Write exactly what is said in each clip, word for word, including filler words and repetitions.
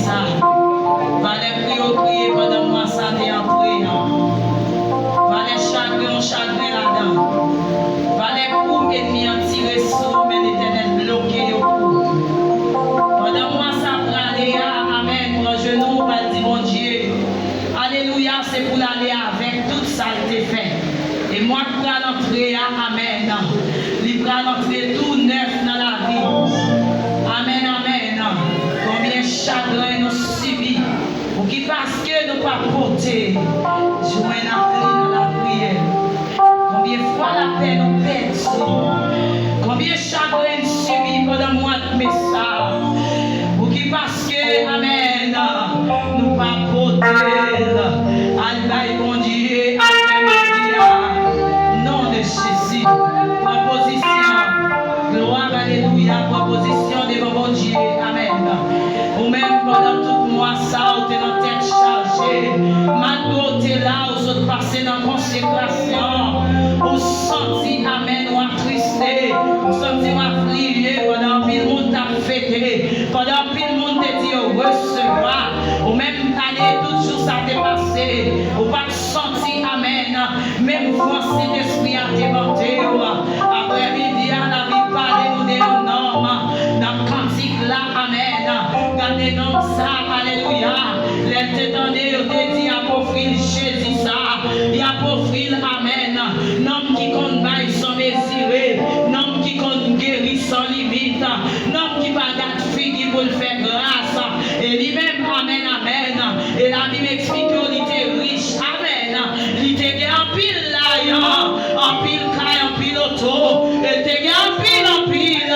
sa. Valè kriye w kriye pandan mwa sa te antre an. Valè chagren w chagren ladan. Valè kou ènmi an tire sou ou, men Letènèl bloke yo pou ou. Pandan mwa sa prale a, amèn, pran jenou w, pral di Bondye, alelouya, se pou l ale avèk tout sa l te fè. E mwa k pral antre a, amèn, li pral antre tou nèf nan lavi w. Amèn, amèn. Konbyen chagren nou sibi, pou ki paske nou pa pote jwenn ak li nan lapriyè. Konbyen fwa lapè nou pèdi, konbyen chagren n sibi pandan mwa d me sa, pou ki paske, amèn, nou pa pote l al bay Bondye aprèmidi a. Non de Jezi. Pran pozisyon. Glwa, alelouya. Pran pozisyon devan Bondye. Amèn. Ou menm, pandan tout mwa sa, ou te nan tèt chaje. Malgre w te la, ou sot pase nan konsekrasyon. Ou santi, amèn, ou atriste. Ou santi ou aflije pandan anpil moun t ap fete. Pandan anpil moun te di yo resevwa. Ou menm, ane, tout jou sa te pase. Ou pa t santi, amèn, menm fòs Sentespri a te monte w. Aprèmidi a, Labib pale nou de yon nonm nan kantik la, amèn. Gade nonm sa, alelouya. Lè l te tande yo te di y ap ofri l Jezi sa, y ap ofri l, amèn, nonm ki konn bay san mezire, nonm ki konn geri san limit, nonm ki pa gad figi pou l fè gras. E li menm, amèn, amèn. E Labib eksplike w li te rich, amèn. Li te gen anpil lajan, anpil kay, anpil oto. E li te gen anpil, anpil.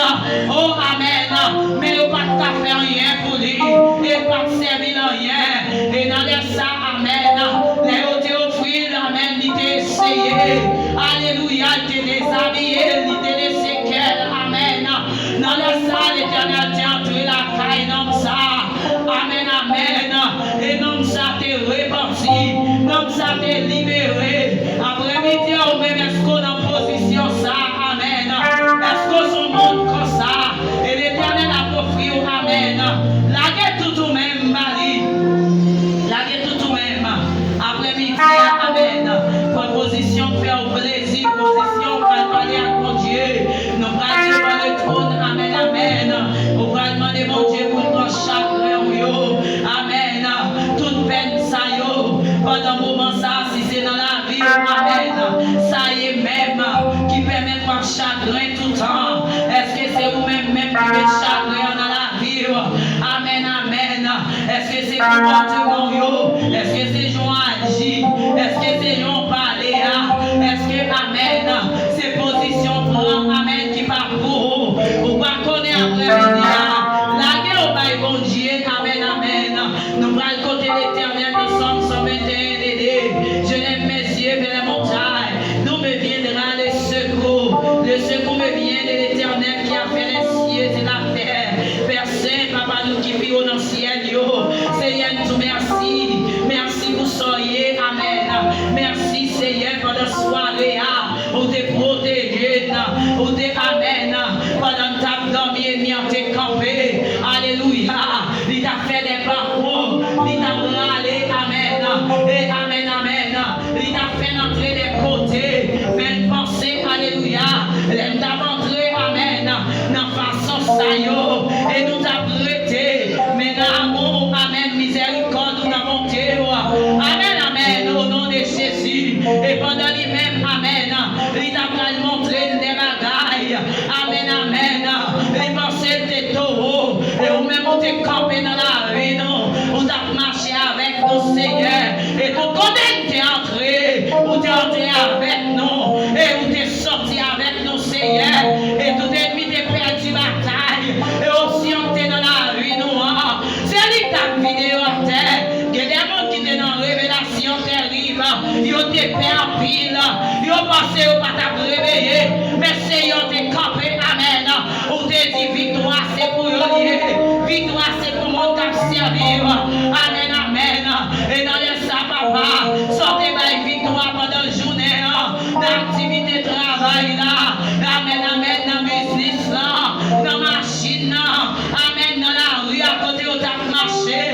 O, amèn. Men yo pa t ka fè anyen pou li. E pa t sèvi l anyen. E nan lè sa, amèn, lè yo te ofri l, amèn, li te eseye. Alelouya, li te dezabiye, li te lese kè l, amèn. Nan lè sa, Letènèl te antre lakay nonm sa. Amèn, amèn. E nonm sa te repanti, nonm sa te libere. Aprèmidi a, ou menm, èske w nan pozisyon sa? Amèn. Èske w se yon moun konsa? E Letènèl ap ofri w, amèn. Lage tout ou menm ba li. Lage tout ou menm. Aprèmidi a, amèn. Pran pozisyon k fè w plezi, pozisyon w pral pale ak Bondye. Nou pral devan le twòn, amèn, amèn. Ou pral mande Bondye pou l pran chagren w yo. Amèn. Tout pèn sa yo, pandan moman sa, si se nan lavi w, amèn, sa ye menm ki pèmèt w ap chagren toutan. Èske se ou menm menm ki met chagren an nan lavi w? Amèn, amèn. Èske se konpòteman w yo? Èske se jan w aji? Èske se jan w pale a? Èske, amèn, se pozisyon w pran, amèn, ki pa pou ou? Ou pa konnen aprèmidi a. Lage w bay Bondye. Amèn, amèn. Nou pral kote Letènèl nan Sòm san venteyen e de. Je lève mes yeux vers les montagnes. D'où me viendra le secours? Le secours me vient de l'Éternel qui a fait les cieux et la terre. Pè Sen, Papa nou ki pi wo nan syèl yo. Senyè, n di w mèsi. Mèsi pou sa w ye. Amèn. Mèsi, Senyè, pandan sware a, ou te pwoteje n. Ou te, amèn, pandan n t ap dòmi, ènmi an te kanpe. Alelouya. Li t ap fè de pakou. Li t ap rale. Amèn. E amèn, amèn. Li t ap fè n antre de kote. Men n panse, alelouya, lè n t ap antre, amèn, nan fason sa yo, e nou t ap rete. Men nan amou, amèn, mizèrikòd ou, nan bonte w. Amèn, amèn, o non de Jezi. E pandan li menm, amèn, li t ap pral montre n de bagay. Amèn, amèn. Li panse l te towo, e ou menm ou te kanpe nan lavi nou, ou t ap mache avèk nou, Senyè. E tout kote n te antre, ou te antre avèk nou, e ou te sòti avèk nou, Senyè. E tout ènmi te pèdi batay, e osyon k te nan lavi nou an, se li k t ap vide yo atè. Gen de moun ki te nan revelasyon tèrib, yo te pè anpil, yo panse yo pa t ap reveye, men Senyè te kanpe, amèn. Ou te di viktwa se pou yo l ye, viktwa se pou moun k ap sèvi yo. Amèn, amèn. E nan lè sa, Papa, sa w te bay viktwa pandan jounen an, nan aktivite travay la, amèn, amèn, nan biznis lan, nan machin nan, amèn, nan lari a kote yo t ap mache,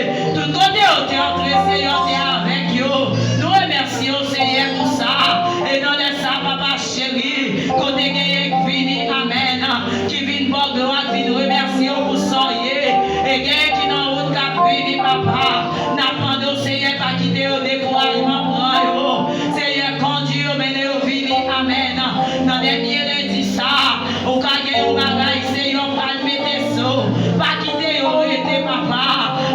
Seyè te avèk yo. Nou remèsye w, Seyè, pou sa. E nan lè sa, papa cheri, kote genyen k vini, amèn, ki vin ba w glwa, k vin remèsye w pou sa w ye. E genyen ki nan wout k ap vini, papa. N ap mande w, Seyè, pa kite yo dekourajman pran yo. Seyè, kondui yo, mennen yo vini, amèn. Nan dènye lendi sa, ou ka gen yon bagay, Seyè, w pral mete sou. Pa kite yo rete, papa.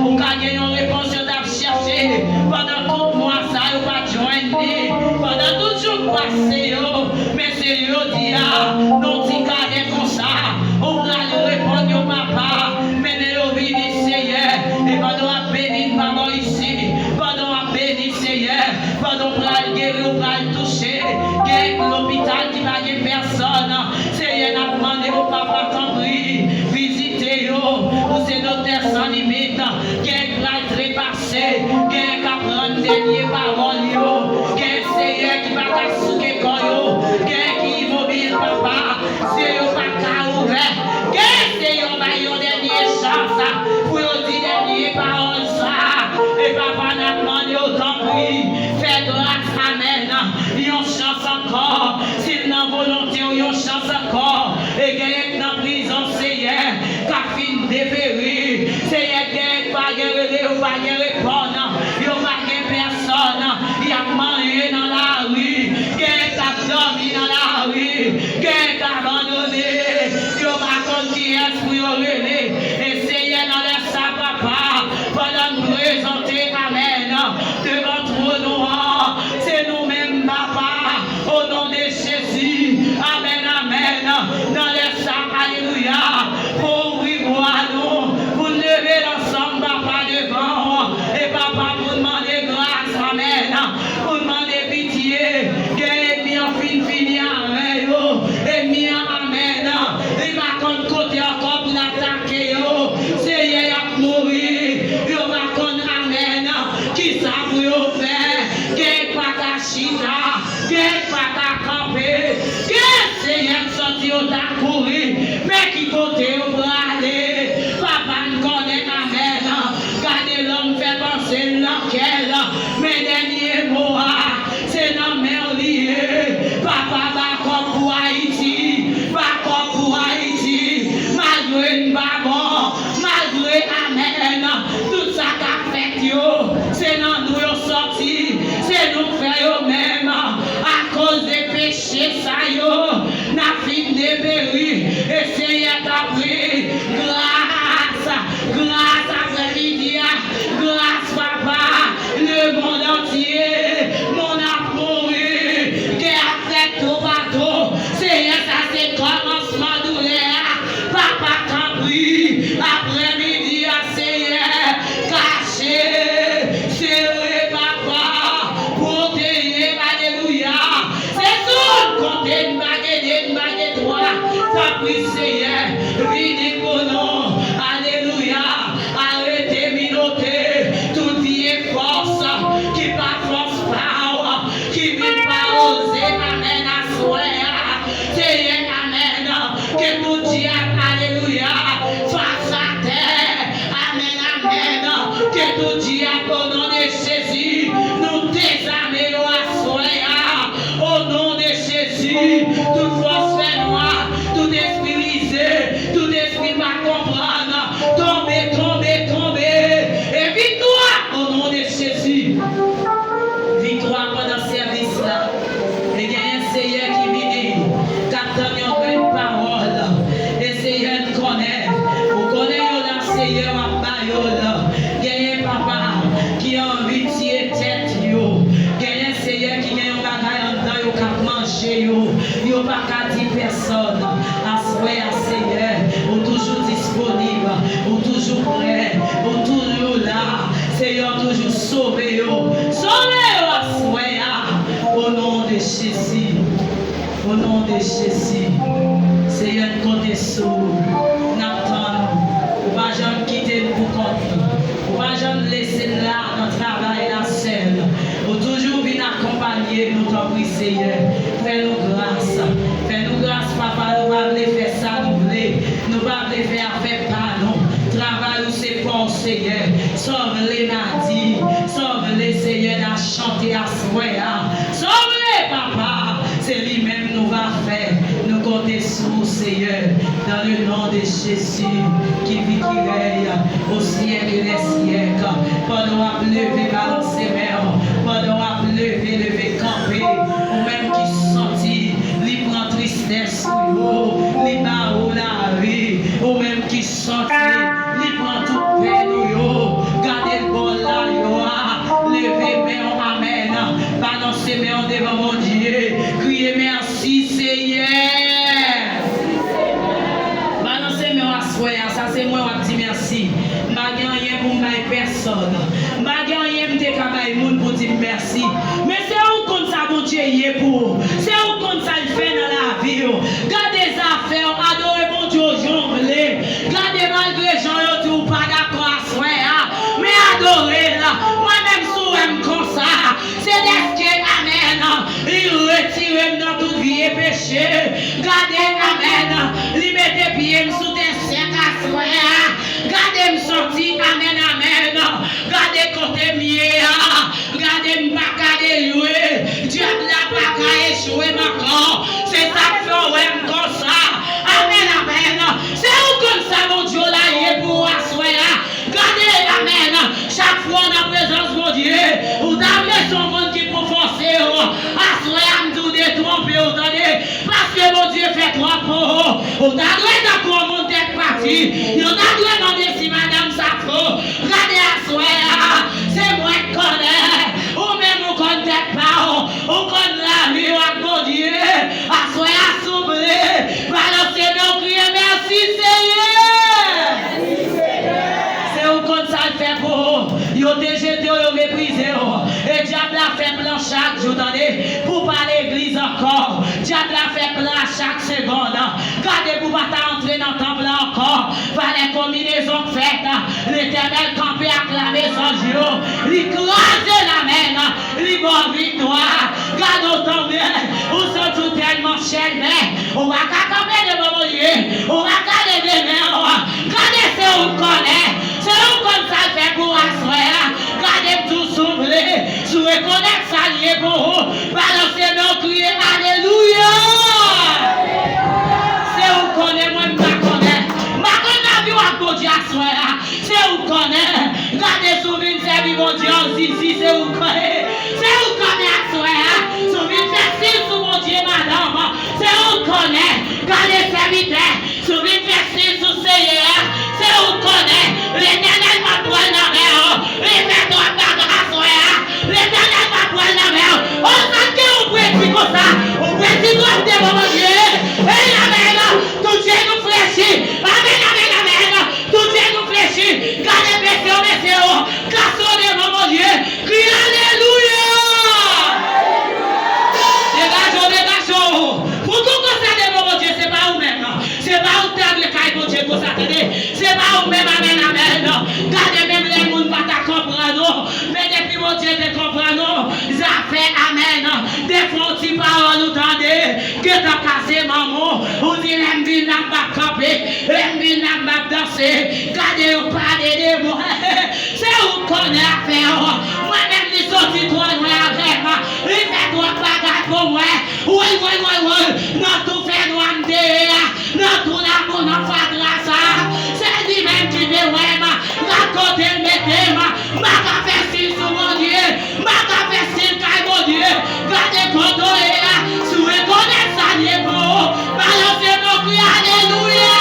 Ou ka gen yon repons yo t ap chèche pandan tout mwa sa, yo pa t jwenn li. Pandan tout jou k pase yo, men se jodi a, nan ti kadè konsa, ou pral reponn yo, papa. Mennen yo vini, Seyè. E pandan w ap beni n, papa, isi, pandan w ap beni, Seyè, pandan w pral geri, w pral touche, gen lopital ki pa gen pèsòn. Seyè, n ap mande w, papa, tanpri, vizite yo. Ou se doktè san limit. Gen k pral trepase, gen k ap rann dènye pawòl yo. Gen, Seyè, ki pa ka souke kò yo. Gen ki imobil, papa, zye yo pa ka ouvè. Gen, Seyè, bay yon dènye chans pou yo di dènye pawòl sa. E papa, n ap mande w, tanpri, fè gras, amèn, yon chans ankò. Si l nan volonte w, yon chans ankò. E genyen k nan prizon, Seyè, k ap fin deperi. Seyè, genyen k pa gen rele, yo pa gen reponn, yo pa gen pèsòn, y ap manje nan lari. Genyen k ap dòmi nan lari. Genyen k abandone. Yo pa konn kiyès pou yo rele. E Seyè, nan lè sa, papa, pandan n prezante, amèn, devan twòn ou an, se nou menm, papa, o non de Jezi. Amèn, amèn. Nan lè sa, alelouya, pou ouvri bwa nou, pou n leve l ansanm, papa, devan w. E papa, pou n mande gras, amèn, pou n mande pitye. Gen ènmi an fin fini avè yo. Ènmi an, amèn, li pa konn kote ankò pou l atake yo. Seyè, y ap mouri. Yo pa konn, amèn, kisa pou yo fè. Gen pa ka chita, gen pa ka kanpe. Gen, Seyè, m santi yo ta kouri. Men ki kote yo prale? Papa, n konnen, amèn, gade lòm fè panse l nan kè l. Men dènye mo a, se nan men w li ye. Papa, ba kòb pou Ayiti. Ba kòb pou Ayiti. Malgre n pa bon, malgre, amèn, tout sa k ap fèt yo, se nan nou yo sòti. Se nou k fè yo menm. Akoz de peche sa yo, n ap fin deperi. E Seyè, tanpri, gras, gras aprèmidi a, gras, papa. Lemonn antye, moun ap mouri, gè ap fèt toupatou. Seyè, sa se kòmansman doulè a. Papa, tanpri, aprèmidi a, Seyè, kache, sere, papa, pwoteje, alelouya. Se sou w n konte, n pa gen de, n pa gen twa. Tanpri, Seyè, vini pou nou. Alelouya. Arete, minote tout vye fòs ki pa fòs pa w, ki vin pa oze, amèn, aswè a. Seyè, amèn. Ke tout dyab, alelouya, fas atè. Amèn, amèn. Ke tout dyab, o non de Jezi, nou dezame yo aswè a. O non de Jezi, tout fòs fènwa, tout espri rize, tout espri pa konprann, tonbe, tonbe, tonbe. E viktwa, o non de Jezi. Viktwa pandan sèvis la. E genyen, Seyè, ki vini, k ap tann yon grenn pawòl. E Seyè, n konnen, ou konnen yo la, Seyè, w ap ba yo l. Genyen, papa, ki anvi tiye tèt yo. Genyen, Seyè, ki gen yon bagay anndan yo k ap manje yo. Yo pa ka di pèsòn. Aswè a, Seyè, ou toujou disponib, ou toujou prè, ou toujou la. Seyè, ou toujou sove yo. Sove yo aswè a, o non de Jezi. O non de Jezi. Seyè, n konte sou ou. N ap tann ou. Ou pa janm kite n pou kont nou. Ou pa janm lese n la nan travay la sèl. Ou toujou vin akonpanye nou, tanpri, Seyè. Fè nou gras. Fè nou gras, papa. Nou pa vle fè sa nou vle. Nou pa vle fè afè pa nou. Travay ou se pa w, Seyè. Sa w vle n a di. Sa w Chante aswè a. Sa w vle, papa, se li menm nou va fè. Nou konte sou ou, Seyè, dans le nom de Jésus, qui vit, qui règne au siècle des siècles. Pandan w ap leve, balanse men w. Pandan w ap leve, leve kanpe. Ou menm ki santi li pran tristès ou yo, li ba ou lavi. Ou menm ki santi li pran tout pèn ou yo. Gade l bò w la yo a. Leve men w, amèn. Balanse men w devan Bondye. Kriye, mèsi, Seyè. Balanse men w aswè a. Sa se mwen w ap di mèsi. M pa gen anyen pou m bay pèsòn. M pa gen anyen m te ka bay moun pou di m mèsi. Men se ou k konn sa Bondye ye pou ou. Se ou k konn sa l fè nan lavi w. Gade zafè w, adore Bondye w jan w vle. Gade, malgre jan yo di w pa dakò aswè a, men adore l. Mwen menm, si w wè m konsa, se dèske, amèn, li retire m nan tout vye peche. Gade, amèn, li mete pye m sou tè sèk aswè a. Gade m soti, amèn, amèn. Gade kote m ye a. Gade m pa ka dejwe. Dyab la pa ka echwe m ankò. Se sa k fè w wè m konsa. Amèn, amèn. Se ou konn sa Bondye w la ye pou ou aswè a. Gade, amèn. Chak fwa w nan prezans Bondye, ou ta vle se yon moun ki pou fòse w. Aswè a, m di w detwonpe w, tande. Paske Bondye fè twòp pou ou. Ou ta dwe tankou yon moun tèt pati. Yo ta dwe mande si madanm sa fou. Gade aswè a, se mwen k konnen. Ou menm ou konn tèt pa w. Ou konn lavi w ak Bondye. Aswè a, souple, balanse men w, kriye, mèsi, Seyè. Se ou konn sa l fè pou ou. Yo te jete w, yo meprize w. E dyab la fè plan chak jou, tande, pou w pa legliz ankò. Dyab la fè plan a chak segonn. Gade pou w pa ta antre nan tanp lan ankò. Valè konbinezon k fèt. Letènèl kanpe ak lame zanj yo. Li kraze l, amèn. Li ba w viktwa. Gade w tonbe. Ou santi w tèlman chèlbè. Ou pa ka kanpe devan Bondye. Ou pa ka leve men w. Gade, se ou k konnen. Se ou k konn sa l fè pou w aswè a. Gade m tou, si w vle. Si w rekonèt sa l ye pou ou, balanse men w, kriye alelouya. Se ou k konnen, mwen m pa konnen. M pa konn lavi w ak Bondye aswè a. Se ou k konnen. Gade, si w vin sèvi Bondye an zizi, se ou k konnen. Se ou k konnen aswè a. Si w vin fè siy sou Bondye, madanm, se ou k konnen. Gade, sèvitè, si w vin fè siy sou Seyè a, se ou k konnen. Letènèl p ap pran nan men w. Li fè twòp bagay aswè a. Letènèl p ap pran nan men w. O, sa k gen yon predi konsa? Ou predi twòp devan Bondye. Ey, amèn. Tout je nou flechi. Amèn, amèn, amèn. Tout je nou flechi. Gade, mesye, mesye, kase w devan Bondye. Kriye alelouya. Degaje w, degaje w. Pou tou konsa devan Bondye, se pa ou menm. Se pa ou k ta dwe kay Bondye konsa, tande. Se pa ou menm, amèn, amèn. Gade, menm lè moun pa ta konprann ou, men depi Bondye te konprann ou, zafè, amèn. Defwa yon ti pawòl ou tande, gentan kase manman w, ou di, lè m vin la, m p ap kanpe, lè m vin la, m p ap danse. Gade, yo pale de mwen. Se ou k konnen afè w. Mwen menm, li soti twò lwen avè m. Li fè twòp bagay pou mwen. Woy, woy, woy, woy. Nan tou fènwa m te ye a, nan tou labou, nan fatra sa, se li menm ki te wè m. Gad kote l mete m. M pa ka fè siy sou Bondye. M pa ka fè siy kay Bondye. Gade kote w ye a. Si w rekonèt sa l ye pou ou, balanse men w, kriye alelouya.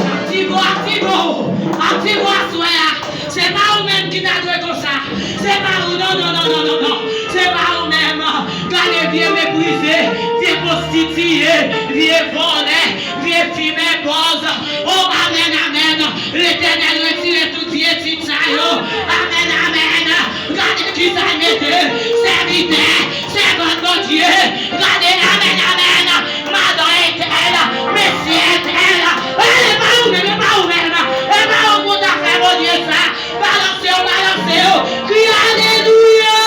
Aktive w, aktive w. Aktive w aswè a. Se pa ou menm ki ta dwe konsa. Se pa ou, non, non, non. Se pa ou menm. Gade vye meprize, vye pwostitiye, vye vòlè, vye fimen bòz. O, amèn, amèn. Letènèl retire tout vye tit sa yo. Amèn, amèn. Gade kisa l mete. Sèvitè, sèvant Bondye. Gade, amèn, amèn. Madan entèl, mesye entèl. E pa ou menm, e pa ou menm. E pa ou pou ta fè Bondye sa. Balanse w, balanse w. Kriye alelouya.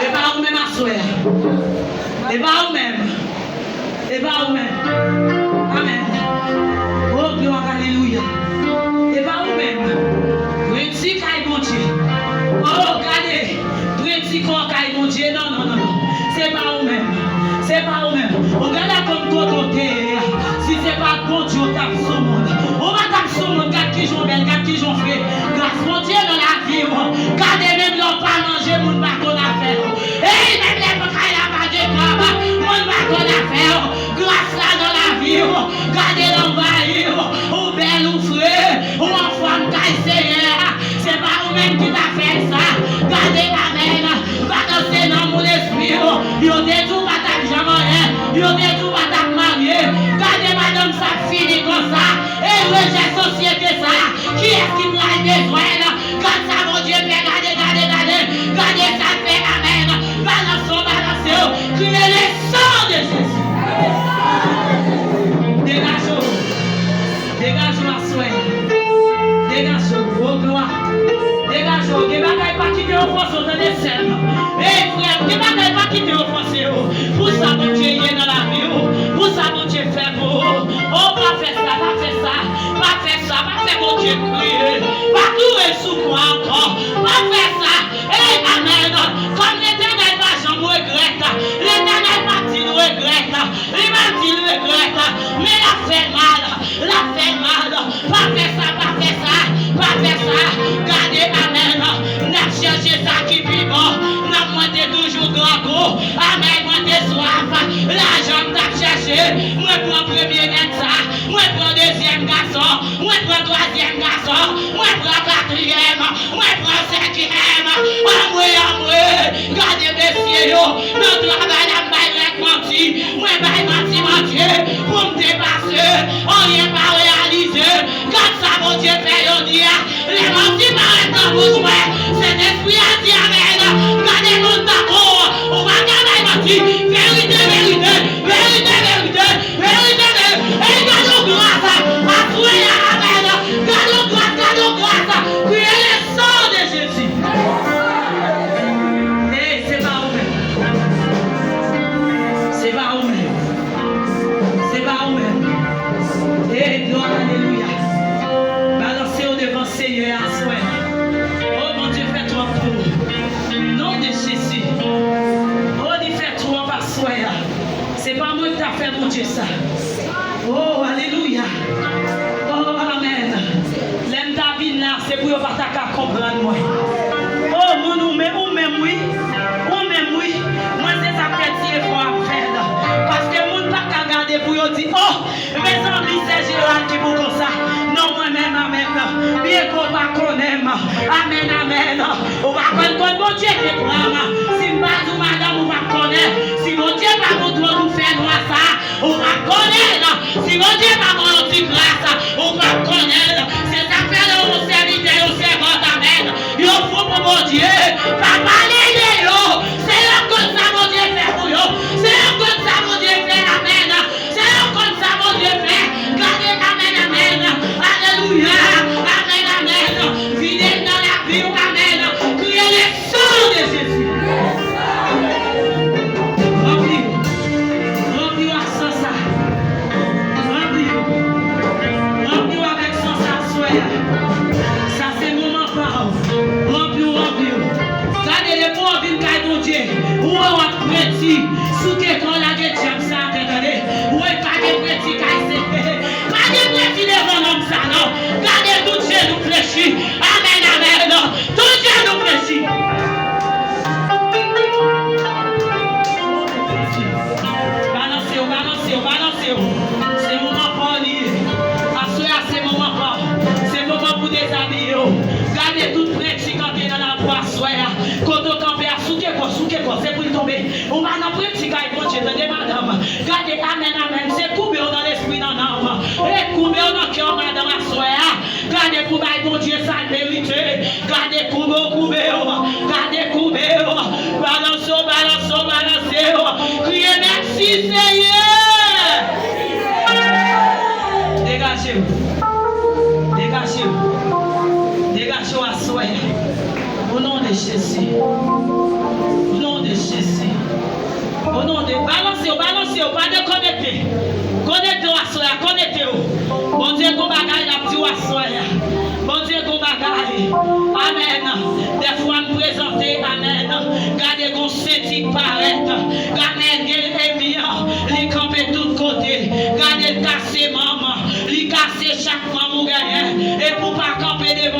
E pa ou menm aswè a. E pa ou menm. E pa ou menm. Jofre, gras Bondye nan lavi w. Gade, menm lè w pa manje, moun pa konn afè w. Ey, menm lè kay la pa gen kòb, moun pa konn afè w. Gras la nan lavi w. Gade l anvayi w. Ou bèl, ou fre, ou anfòm kay Seyè a. Se pa ou menm ki ta fè l sa. Gade, amèn. Balanse nanm ou, lespri w. Yo te di w pa t ap janm anyen. Yo te di w pa t ap marye. Gade madanm sa ap fini konsa. E rejè sosyete sa. Kiyès ki pral bezwen l? Gad sa Bondye fè, gade, gade, gade. Gade sa l fè, amèn. Balanse w, balanse w. Kriye le sang de Jésus. Degaje w. Degaje w aswè. Degaje w. O glwa. Degaje w. Gen bagay pa kite yo fòse w, tande sè m. Ey, frè m, gen bagay pa kite yo fòse w. Pou sa Bondye ye nan lavi w. Pou sa Bondye fè pou ou. O, pa fè sa, pa fè sa. Pa fè sa, pa fè Bondye kriye. Pa kloure l sou kwa ankò. Pa fè sa. Ey, amèn. Kòm Letènèl pa janm regrèt. Letènèl pa di l regrèt. Li pa di l regrèt. Men l ap fè mal. L ap fè mal. Pa fè sa, pa fè sa. Pa fè sa. Gade, amèn. N ap chèche sa ki pi bon. Nan mwen te toujou grangou. Amèn. Mwen te swaf. Lajan m t ap chèche. Mwen pran premye nèg sa. Mwen pran dezyèm gason. Mwen pran twazyèm gason. Mwen pran katriyèm. Mwen pran senkyèm. Anmwe, anmwe. Gade mesye yo. Nan travay la, m bay nèg manti. Mwen bay manti, manti. Pou m te pase. Anyen pa reyalize. Gad sa Bondye fè jodi a. Lè manti parèt nan bouch mwen, Sentespri a di amèn. Gade moun tankou w, ou pa ka bay manti. Verite, verite, verite, verite, verite, verite. Ey, gade yon gras, aswè a, amèn. Gade yon gras, gade yon gras. Kriye le sang de Jésus. Ey, se pa ou menm. Se pa ou menm. Se pa ou menm. Ey, glwa, alelouya. Balanse w devan Seyè a aswè. O, Bondye fè twòp pou ou. Non de Jezi. O, li fè twòp aswè a. Se pa mwen ki ta fè Bondye sa. O, alelouya. O, amèn. Lè m ta vin la, se pou yo pa ta ka konprann mwen. O, moun, ou menm, ou menm, wi. Ou menm, wi. Mwen, se sa k fè ti efò ap fè la. Paske moun pa ka gade pou yo di, o, Mezanmi, se Jeran ki pou konsa. Non, mwen menm, amèn. Byen ke w pa konnen m. Amèn, amèn. Ou pa konn kot Bondye te pran m. Si m pa di w madanm, ou p ap konnen. Si Bondye pa montre w tou fè nwa sa, ou p ap konnen. Si Bondye pa ban w yon ti gras, ou p ap konnen. Se sa k fè lè w yon sèvitè, yon sèvant, amèn, yo fou pou Bondye, pa pale de yo. Se yo k konn sa Bondye fè pou yo. Se yo k konn sa Bondye fè, amèn. Se yo konn sa Bondye fè. Gade, amèn, amèn. Alelouya. Amèn, amèn. Vide l nan lavi w, amèn. Kriye le sang de Jésus. Ranpli w. Ranpli w ak sang sa. Ranpli w. Ranpli w avèk sang sa aswè a. Sa se moman pa w. Ranpli w, ranpli w. Gade, depi w vin kay Bondye, ou wè w ap predi. Souke kò w, lage dyab sa atè, tande. Ou wè pa gen predi kay se. Pa gen predi devan nonm sa non. Gade, tout jenou flechi. Amèn, amèn. Tout jenou flechi. Balanse w, balanse w, balanse w. Se moman pa w li ye. Aswè a se moman pa w. Se moman pou dezabiye w. Gade tout predi kanpe nan lakou aswè a. Kote w kanpe a, souke kò, souke kò, se pou l tonbe. Ou pa nan predi kay Bondye, tande madanm. Gade, amèn, amèn, se koube w nan lespri, nan nanm. E koube w nan kè w, madanm, aswè a. Gade pou bay Bondye sa l merite. Gade koube w, koube w. Gade koube w. Balanse w, balanse w, balanse w. Kriye mèsi, Seyè. Degaje w. Degaje w. Degaje w aswè a. O non de Jezi. O non de Jezi. O non de, balanse w, balanse w, pa dekonekte. Konekte w aswè a, konekte w. Bondye gon bagay l ap di w aswè a. Bondye gon bagay. Amèn. Dèfwa m prezante, amèn. Gade gon senti k parèt. Gade gen enmi an. Li kanpe tout kote. Gade l kase manman. Li kase chak manm ou genyen. E pou w pa kanpe devan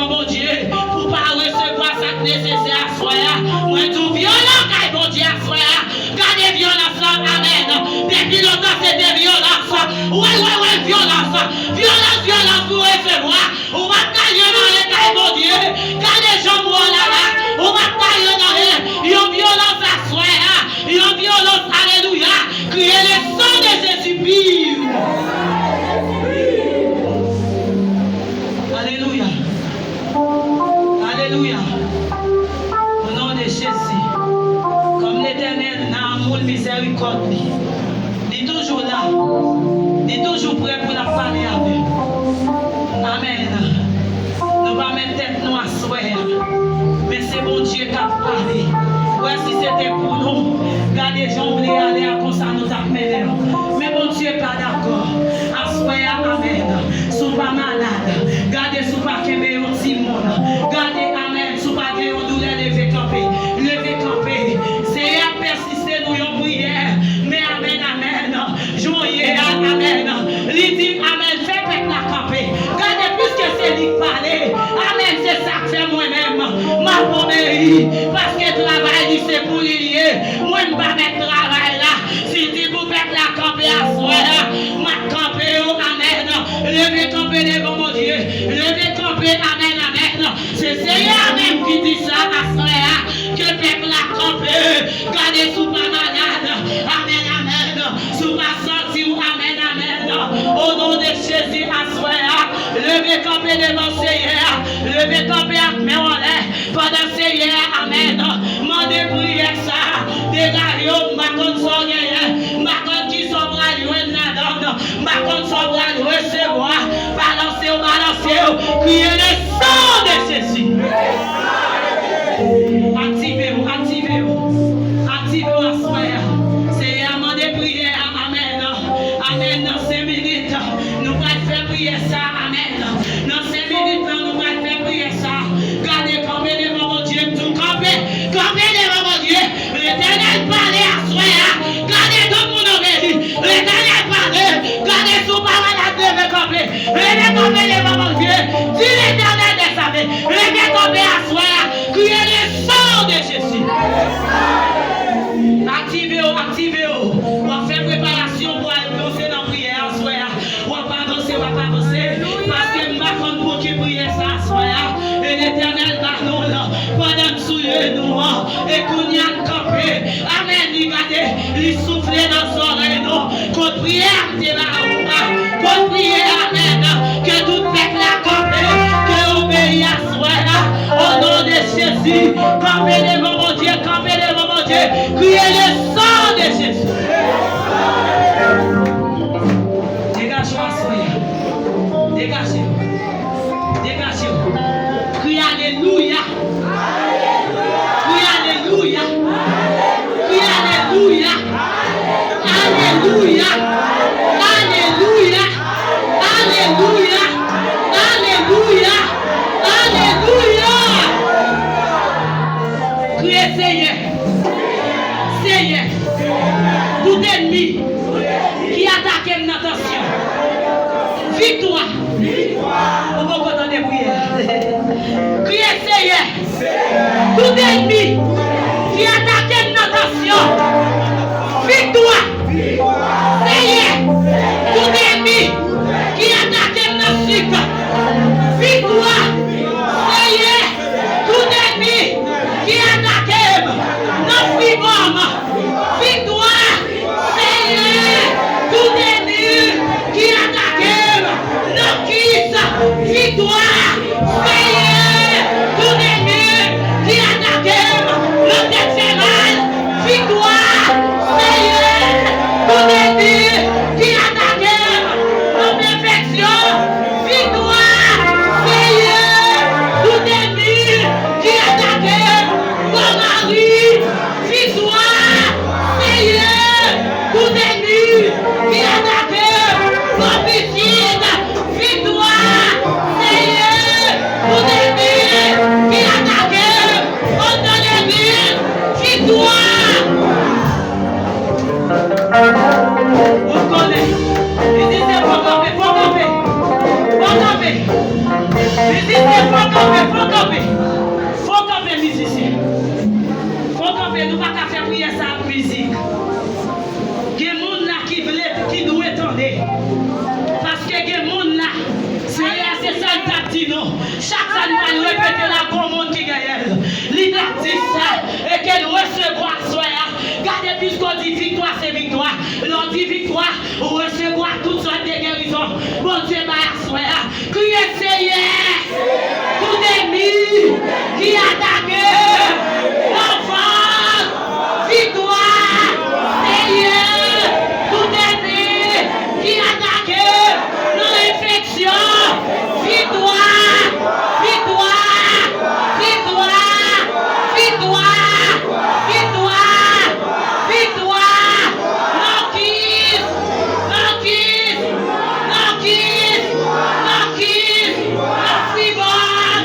Vyolans, vyolans pou resevwa. Ou p ap ka jwenn anyen kay Bondye. Gade jan m wè w la la. Ou p ap ka jwenn anyen. Yon vyolans aswè a. Yon vyolans, alelouya. Kriye le sang de Jésus pur. Alelouya. Alelouya. O non de Jezi. Kòm Letènèl nan amou l, mizèrikòd li, li toujou la. Li toujou prè pou l ap pale avè w. Amèn. Nou pa met tèt nou aswè a. Men se Bondye k ap pale. Wè si se te pou nou. Gade jan w vle ale a konsa nou t ap mennen w. Men Bondye pa dakò. Aswè a, amèn. Si w pa malad, gade si w pa kenbe yon timoun. Gade, amèn, si w pa gen yon doulè, leve kanpe. Leve kanpe. Seyè ap pèsiste nou yon priyè. Men amèn, amèn. Jan w ye a, amèn. Li di, amèn, fè pèp la kanpe. Gade, piske se li k pale. Amèn, se sa k fè mwen menm, m ap obeyi. Paske travay li se pou li l ye. Mwen, m pa mèt travay la. Si l di pou pèp la kanpe aswè a, m ap kanpe yo. Amèn. Leve kanpe devan Bondye. Leve kanpe. Amèn, amèn. Se Seyè a menm ki di sa aswè a, ke pèp la kanpe. Gade si w pa malad. Amèn, amèn. Si w pa santi w, amèn, amèn. O non de Jezi, aswè a, leve kanpe devan Seyè a. Leve kanpe ak men w anlè. Pandan Seyè a, amèn, mande priyè sa a, degaje w, m pa konn sa w genyen, m pa konn kisa w pral jwenn ladan l, m pa konn sa w pral resevwa, balanse w, balanse w, kriye le sang de Jésus. Aktive w, aktive w, aktive w aswè a. Seyè a mande priyè a, amèn, amèn, nan senk minit, nou pral fè priyè sa a, amèn. Nan senk minit lan, nou pral fè priyè sa. Gade, kanpe devan Bondye, m di w kanpe, kanpe devan Bondye. Letènèl pale aswè a. Gade, tout moun obeyi. Letènèl pale. Gade, si w pa malad, leve kanpe. Leve kanpe devan Bondye. Di Letènèl dèzame, leve kanpe aswè a. Kriye le sang de Jésus. Aktive w, aktive w. W ap fè preparasyon pou al danse nan priyè aswè a. W ap avanse, w ap avanse. Paske m pa konn pou ki priyè sa aswè a. E Letènèl ba nou l pandan n sou je nou an. E kounye a n kanpe. Amèn. Li gade, li soufle nan zòrèy nou. Kot priyè a m te ba ou a. Kot priyè a, amèn. Ke tout pèp la kanpe. Ke obeyi aswè a. O non de Jezi. Kanpe devan Bondye. Kanpe devan Bondye. Kriye le sang de Jésus. Degaje w aswè a. Degaje w. Degaje w. Kriye alelouya. Kriye alelouya. Kriye alelouya. Alelouya. Alelouya. Alelouya. Alelouya. Alelouya. Kriye Seyè. Seyè, tout ènmi ki atake m nan tansyon, viktwa. Ou poko tande priyè. Kriye Seyè, tout ènmi ki atake m nan tansyon, viktwa. Seyè, tout ènmi ki atake m nan sik, viktwa. Seyè, tout ènmi ki atake m nan fibwòm, viktwa. Seyè, tout ènmi ki atake m nan kis, viktwa. Seyè, tout ènmi ki atake m nan tèt fè mal, viktwa. Seyè, tout ènmi ki atake m nan enfeksyon, viktwa. Seyè, tout ènmi ki atake m nan mari, viktwa. Seyè, tout ènmi ki atake m nan pitit, viktwa. Seyè, Sinon, chak sa n pral repete la, gon moun ki genyen l. Li t ap di sa, e ke n resevwa aswè a. Gade, piske w di viktwa se viktwa. Lè w di viktwa, ou resevwa tout sòt de gerizon Bondye bay aswè a. Kriye, Seyè, tout ènmi ki atake lanfans, viktwa, Seyè, tout ènmi ki atake nan enfeksyon, viktwa, viktwa, viktwa, viktwa, viktwa, viktwa, nan kis, nan kis, nan kis, nan kis, nan fribòm,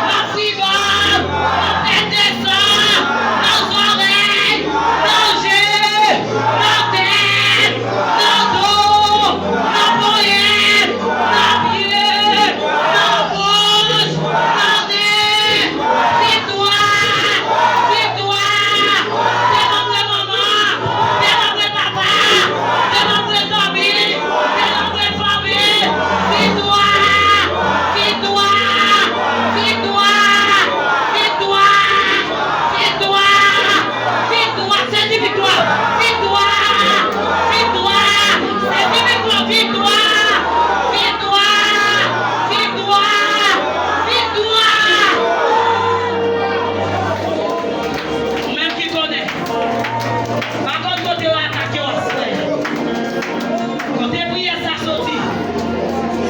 nan fribòm, nan tèt de san, nan zòrèy, nan je, nan tèt, nan do, nan ponyèt, nan pye, nan bouch, nan nen. Viktwa! Viktwa! Demon vre manman! Demon vre papa! Demon vre zanmi! Demon vre fanmi! Viktwa! Viktwa! Viktwa! Viktwa! Viktwa! Viktwa! Sezi viktwa! Viktwa! Viktwa! Sezi viktwa! Viktwa! Viktwa! Viktwa! Viktwa! Ou menm ki konnen. Pa konn kote yo atake w aswè. Kote priyè sa soti.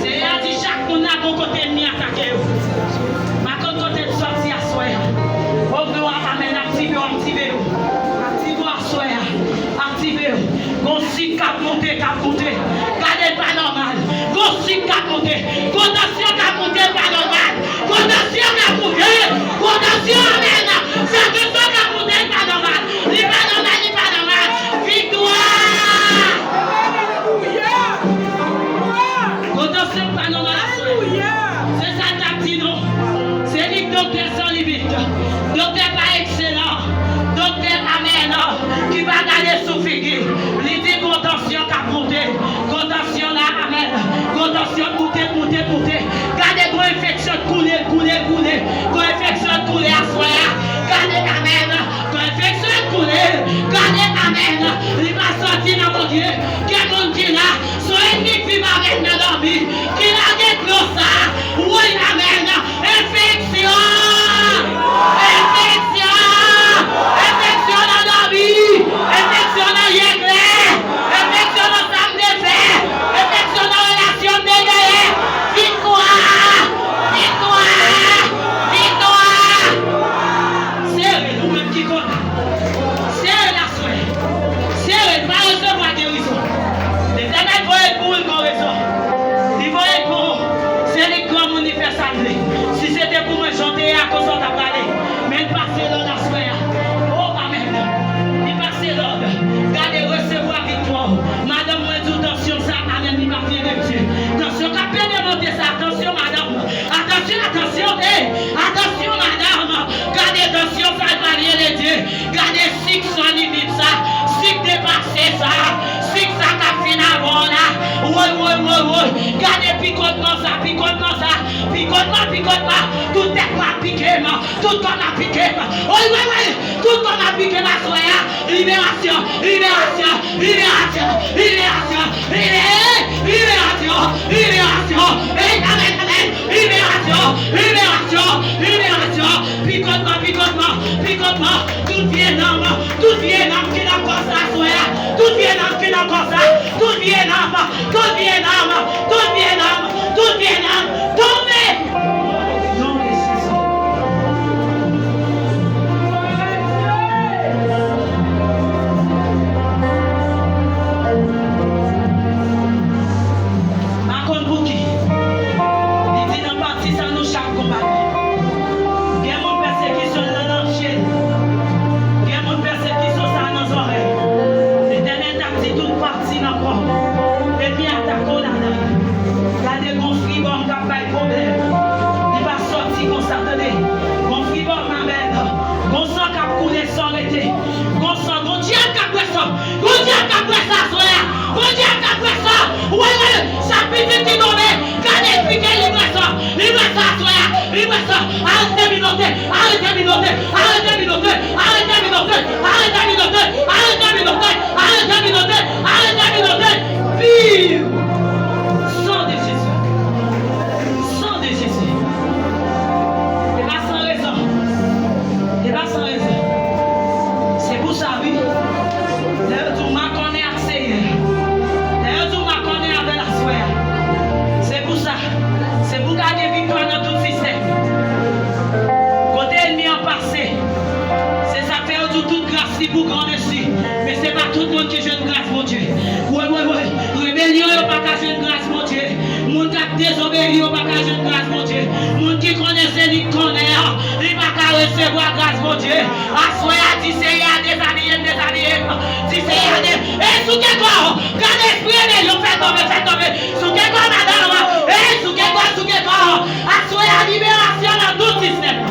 Seyè a di chak moun la gon kote ènmi atake yo. Pa konn kote l soti aswè a. O non a, amèn, aktive w, aktive w. Aktive w aswè a. Aktive w. Gon sik k ap monte, k ap monte. Gade l pa nòmal. Gon sik k ap monte. Gon tansyon k ap monte, l pa nòmal. Gon tansyon k ap monte. Gon tansyon, amèn. Sa gon sik k ap monte, l pa nòmal. Li pa nòmal, li pa nòmal. Viktwa! Alelouya! Gon tansyon k pa nòmal aswè. Alelouya! Se sa l t ap di nou. Se li k doktè san limit. Doktè pa ekselan. Doktè, amèn, ki pa gade sou figi. Li di gon tansyon k ap monte. Gon tansyon la, amèn. Gon tansyon moute, moute, moute. Gade gon enfeksyon koule, koule, koule. Gon enfeksyon koule aswè a. Gade, amèn. Gon enfeksyon koule. Gade, amèn. Li pa soti nan Bondye. Gen moun ki la. Se yon ènmi k viv avè l nan dòmi ki lage dlo sa. Woy, amèn. Enfeksyon! Enfeksyon! Enfeksyon nan dòmi! Enfeksyon nan je klè! Enfeksyon nan sa m te fè! Enfeksyon nan relasyon m te genyen! Viktwa! Viktwa! Viktwa! Sere l, ou menm ki konnen. Sere l aswè. Sere l, pa resevwa gerizon. Letènèl voye l pou ou, l gon rezon. Li voye l pou ou. Se li k granmoun, li fè sa l vle. Si se te pou mwen, jan w te ye a, konsa w t ap rale. Men l pase lòd aswè a. O, amèn. Li pase lòd. Gade, resevwa viktwa w. Madanm, mwen di w, tansyon sa, amèn, li pa vyen de Dye. Tansyon k ap pede monte sa, tansyon madanm. Atansyon, atansyon, ey, atansyon, madanm. Gade tansyon sa, li pa vyen de Dye. Gade sik san limit sa, sik depase sa, sik sa k ap fin avè w la. Woy, woy, woy, woy. Gade pikotman sa, pikotman sa, pikotman, pikotman. Tout tèt mwen ap pike m, tout kò m ap pike m. Woy, woy, woy. Tout kò m ap pike m aswè a. Liberasyon, liberasyon, liberasyon, liberasyon, libe-, liberasyon, liberasyon. Ey, amèn, amèn. Liberasyon, liberasyon, liberasyon. Pikotman, pikotman, pikotman. Tout vye nanm, tout vye nanm ki nan kò sa aswè a. Tout vye nanm ki nan kò sa. Tout vye nanm, tout vye nanm, tout vye nanm, tout vye nanm. Tonbe! Non de Jezi. Pa konn pou ki. Li di nan pati sa nou chak konbate. Gen moun pèsekisyon nan nan je. Gen moun pèsekisyon sa nan zòrèy. Letènèl t ap di tout pati nan kò w. Epi atake w ladan. Gade gon fribòm k ap bay pwoblèm. Li pa sòti konsa, tande. Gon fribòm, amèn. Gon san k ap koule san rete. Gon san, gon dyab k ap bwè san. Gon dyab k ap bwè san aswè a. Gon dyab k ap bwè san. Wè, wè, chak pitit ki tonbe, gade l pike, li bwè san. Li bwè san Arete a vin antre! Arete a vin antre! Arete a vin antre! Arete a vin antre! Viv! Sang de Jésus! Sang de Jésus! E pa san rezon. E pa san rezon. Se pou sa, wi. Lè yo di w makònen ak Seyè. Lè yo di w makònen avè l aswè a. Se pou sa. Se pou w ka gen viktwa nan tout sistèm. Kote ènmi an pase. Se sa k fè yo di w tout gras li pou gran mesi. Men se pa tout moun ki jwenn gras Bondye. Woy, woy, woy. Rebelyon yo pa ka jwenn gras Bondye. Moun k ap dezobeyi yo pa ka jwenn gras Bondye. Moun ki konnen se li k konnen an, li pa ka resevwa gras Bondye. Aswè a, di Seyè a dezabiye m, dezabiye m. Di Seyè a de, e souke kò w. Gade espri rebelyon, fè tonbe, fè tonbe. Souke kò madanm an. E souke kò, souke kò. Aswè a, liberasyon nan tout sistèm.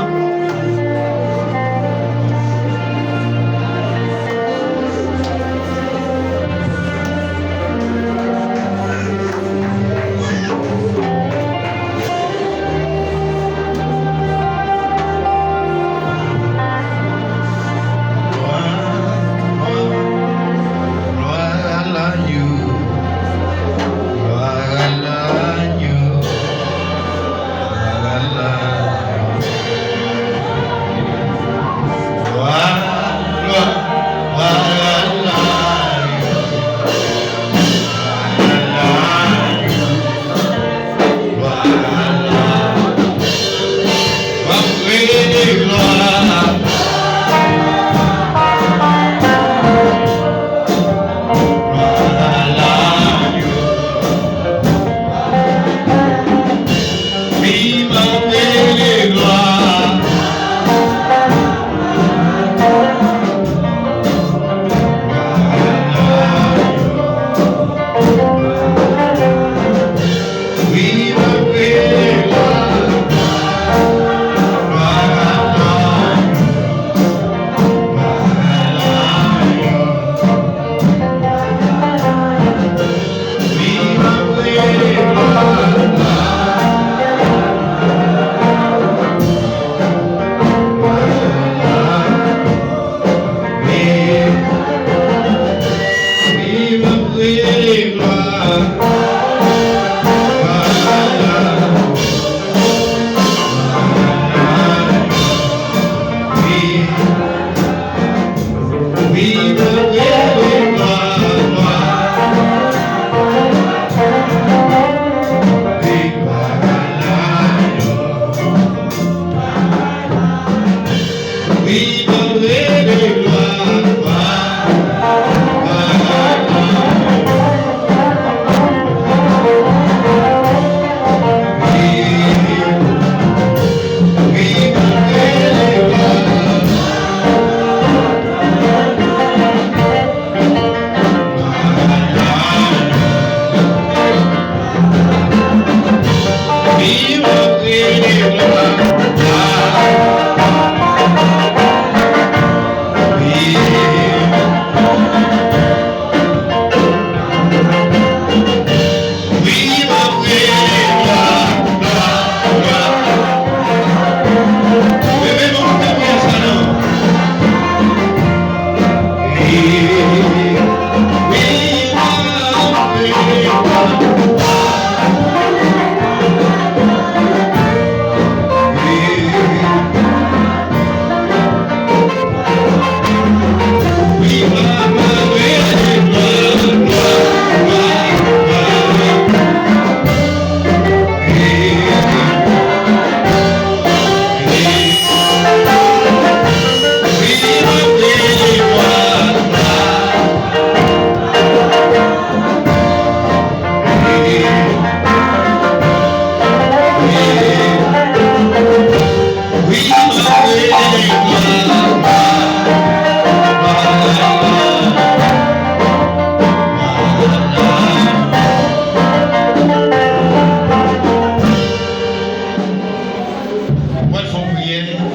Mwen fè yon priyè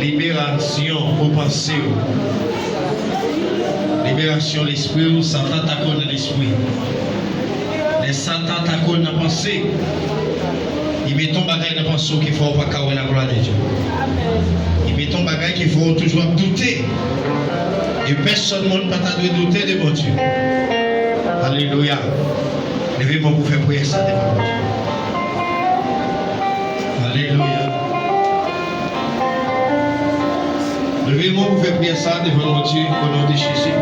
liberasyon pou panse w. Liberasyon lespri w, Satan tako nan lespri. Lè Satan tako nan panse, li Li met yon bagay nan panse w ki fè w pa ka wè laglwa de Dye. Li met yon bagay ki fè w toujou ap doute. E pèsonn moun pa ta dwe doute de Bondye. Alelouya. Leve men w pou fè priyè sa devan Bondye. Alelouya. Leve men w pou fè priyè sa devan Bondye, o non de Jezi.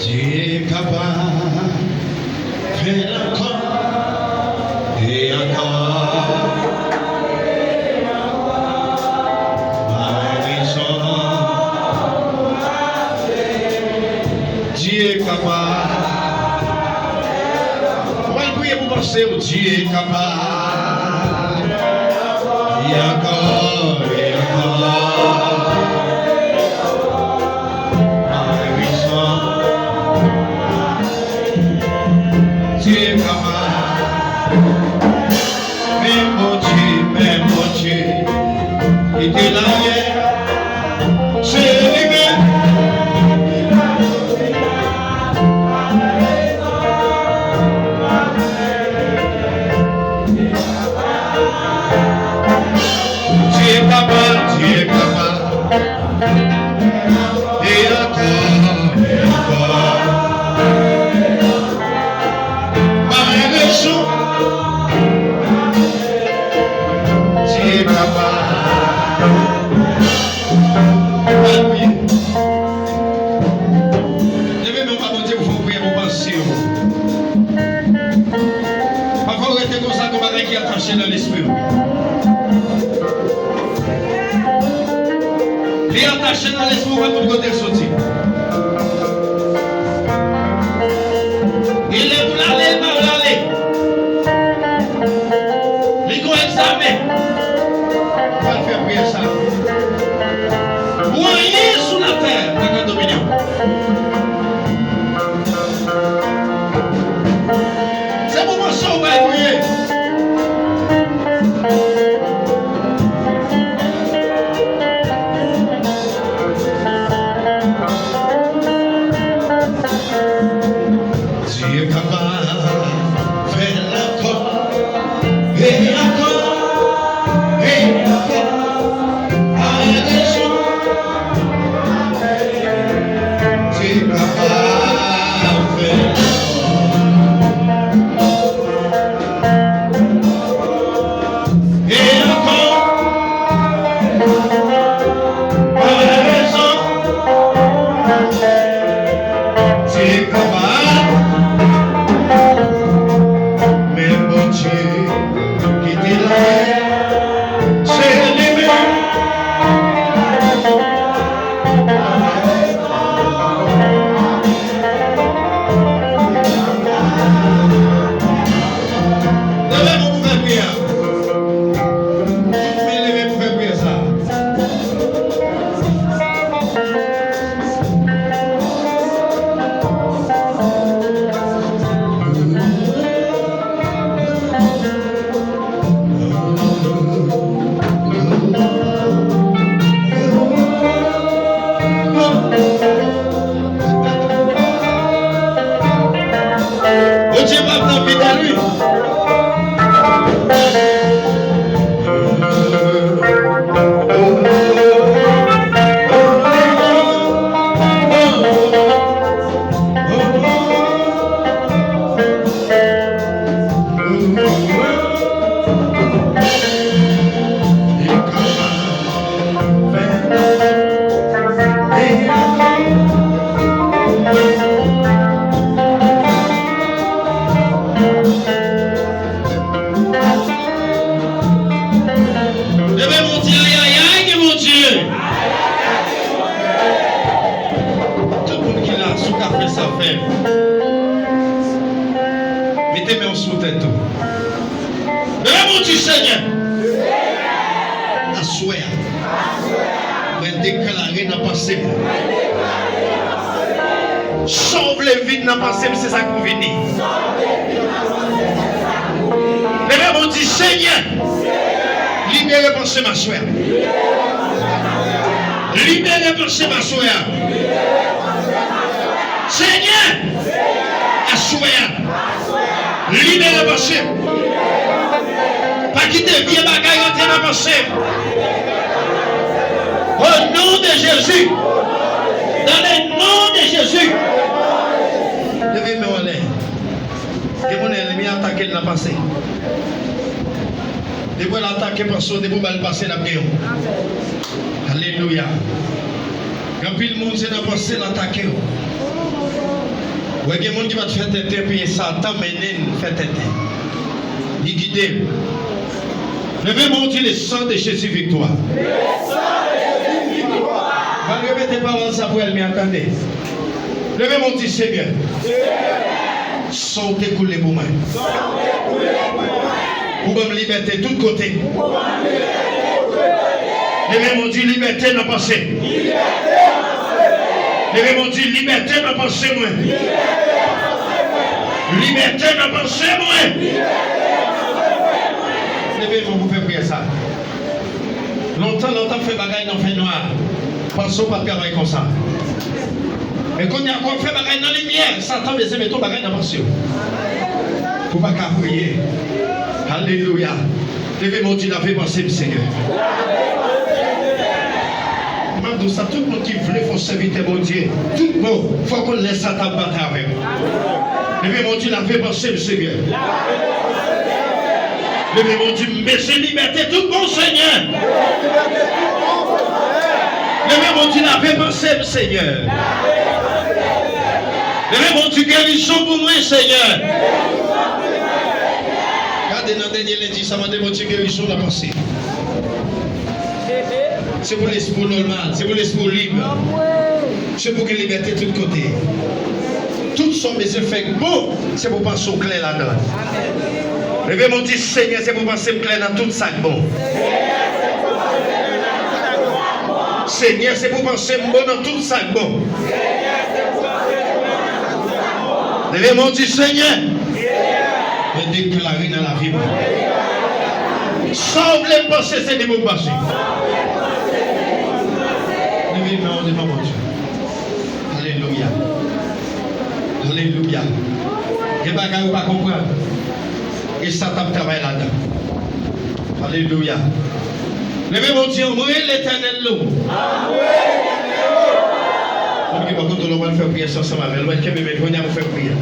Dye kapab fè l ankò e ankò. Bay rezon. Dye kapab. Ou pral priye pou panse w. Dye kapab. E ankò, e ankò. Bay rezon. Dye kapab. Men Bondye, men Bondye, ki te la yè, se li menm. Dye kapab, Dye kapab. E ankò, e ankò. Bay rezon. Dye kapab. Alelouya. Leve men w ba Bondye pou fè w priyè pou panse w. Pafwa w rete konsa, gon bagay ki atache nan lespri w. Li atache nan lespri w, pa konn kote l soti. E lè pou l ale, l pa vle ale. Li gon egzamen. Ou pral fè priyè sa. Pou anyen sou latè pa ka domine w. Se pou panse w bay priye. Dye kapab fè l ankò, e ankò, e ankò. Bay rezon. Dye kapab fè l ankò. E ankò. Bay rezon. Dye kapab. Men Bondye ki te la yè, se li menm. Leve men w pou fè priyè a. Tout men leve pou fè priyè sa a. Bondye p ap nan fidèl, wi. Leve Bondye, ayayay, gen Bondye. Tout moun ki la, si w ka fè sa, fè l. Mete men w sou tèt ou. Leve men w, di, Senyè, aswè a, mwen deklare nan panse m, sa w vle vin nan panse m, se sa k pou vini. Leve men w, di, Senyè, libere panse m aswè a. Libere panse m aswè a. Senyè, aswè Kite vye bagay rantre nan panse m. Au nom de Jésus. Dans le nom de Jésus. Leve men w anlè. Gen moun, ènmi atake l nan panse. Depi l atake panse w, depi w ba l pase, l ap gen w. Alelouya. Gen anpil moun, se nan panse l atake w. Ou wè, gen moun ki pa t fè tenten, epi Satan mennen l fè tenten. Li gide l. Leve men w, di, le sang de Jésus victoire. Mwen repete pawòl sa pou ènmi an tande. Leve men w, di, Senyè, san w te koule pou mwen. Ou ban m libète tout kote. Leve men w, di, libète nan panse. Leve men w, di, libète nan panse mwen. Libète nan panse mwen. Leve men w pou fè priyè sa. Lontan, lè w t ap fè bagay nan fènwa, panse w pa t travay konsa. Men kounye a, kòm w ap fè bagay nan limyè, Satan bezwen mete yon bagay nan panse w pou w pa ka priye. Alelouya. Leve men w, di, lave panse m, Senyè. M ap di w sa, tout moun ki vle fè w sèvitè Bondye, tout bon, fò w konn lè Satan ap batay avè w. Leve men w, di, lave panse m, Senyè. Leve men w, di, m bezwen libète tout bon, Senyè. Leve men w, di, lave panse m, Senyè. Leve men w, di, gerizon pou mwen, Senyè. Gade nan dènye lendi sa, mande Bondye gerizon nan panse. Se pou lespri w nòmal, se pou lespri w lib. Se pou gen libète tout kote. Tout sa w bezwen fè k bon, se pou panse w klè ladan l. Leve men w, di, Senyè, se pou panse m klè nan tout sa k bon. Senyè, se pou panse m bon nan tout sa k bon. Leve men w, di, Senyè, mwen deklare nan lavi mwen. Sa w vle m panse, se li pou m panse. Leve men w devan Bondye. Alelouya. Alelouya. Gen bagay ou pa konprann. E Satan ap travay ladan. Alelouya. Leve men w, di, anmwe Letènèl nou. Moun ki pa konn tande, w pral fè priyè sa ansanm avè l. W pral kenbe men l, kounye a pou fè priyè.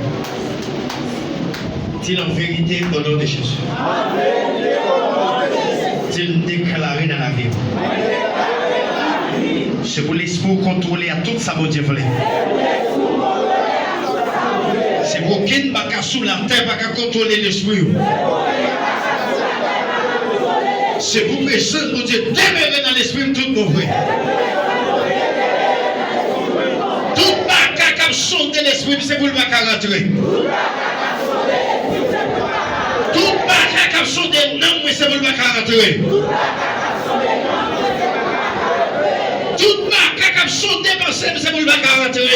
Di l an verite, o non de Jezi. Di l, m deklare nan lavi m. Se pou lespri w kontwole a tout sa Bondye vle. Se pou okenn baka sou latè pa ka kontwole lespri w. Se pou prezans Bondye demere nan lespri m tout bon vre. Tout baka k ap sonde lespri m, se pou l pa ka rantre. Tout baka k ap sonde nanm mwen, se pou l pa ka rantre. Tout baka k ap sonde panse m, se pou l pa ka rantre.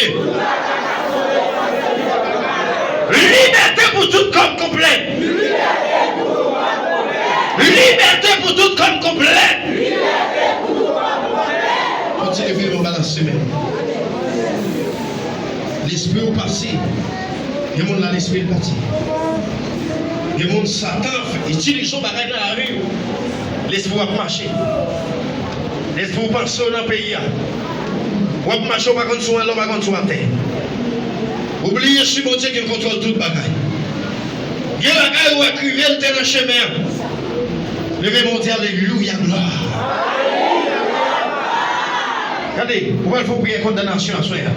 Libète pou tout kòm konplè. Libète pou tout kòm konplè. Kontinye viv anba lasemen. Lespri w pase. Gen moun la, lespri l pati. Gen moun Satan itilize yon bagay nan lavi w. Lespri w ap mache. Lespri w panse w nan peyi a. W ap mache, w pa konn si w anlè, w pa konn si w atè. Ou bliye si Bondye gen kontwòl tout bagay. Gen bagay ou wè k rive, l te nan chemen an. Leve men w, di, alelouya, glwa. Gade, ou pral fè yon priyè kondanasyon aswè a.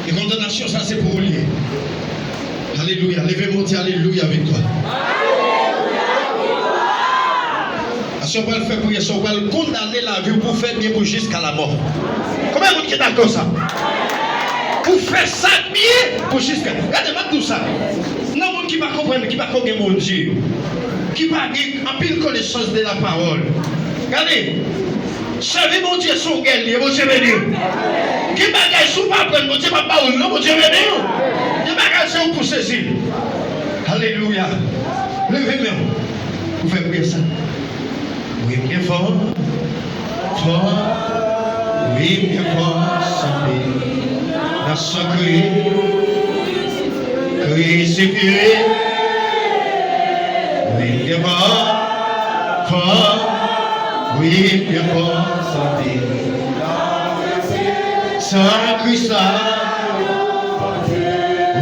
E kondanasyon sa, se pou ou l ye. Alelouya. Leve men w, di, alelouya, viktwa. Aswè, ou pral fè priyè sa, ou pral kondane lavi w pou fè byen pou jiska lamò. Konbyen moun ki dakò sa? Pou fè sa k byen pou jiska. Gade, m ap di w sa. Nan moun ki pa konprann, ki pa ko gen Bondye yo, ki pa gen anpil konesans de la pawòl. Gade, sèvi Bondye se yon gè l ye, Bondye beni w. Gen bagay si w pa aprann, Bondye p ap ba ou l non, Bondye beni w. Gen bagay se ou pou sezi l. Alelouya. Leve men w pou fè priyè sa. Wi, m gen fòs, fòs. Wi, m gen fòs anpil nan san Kris, krisifye. Wi, m Byen fò, fò, wi, byen fò, santi. San Kris la.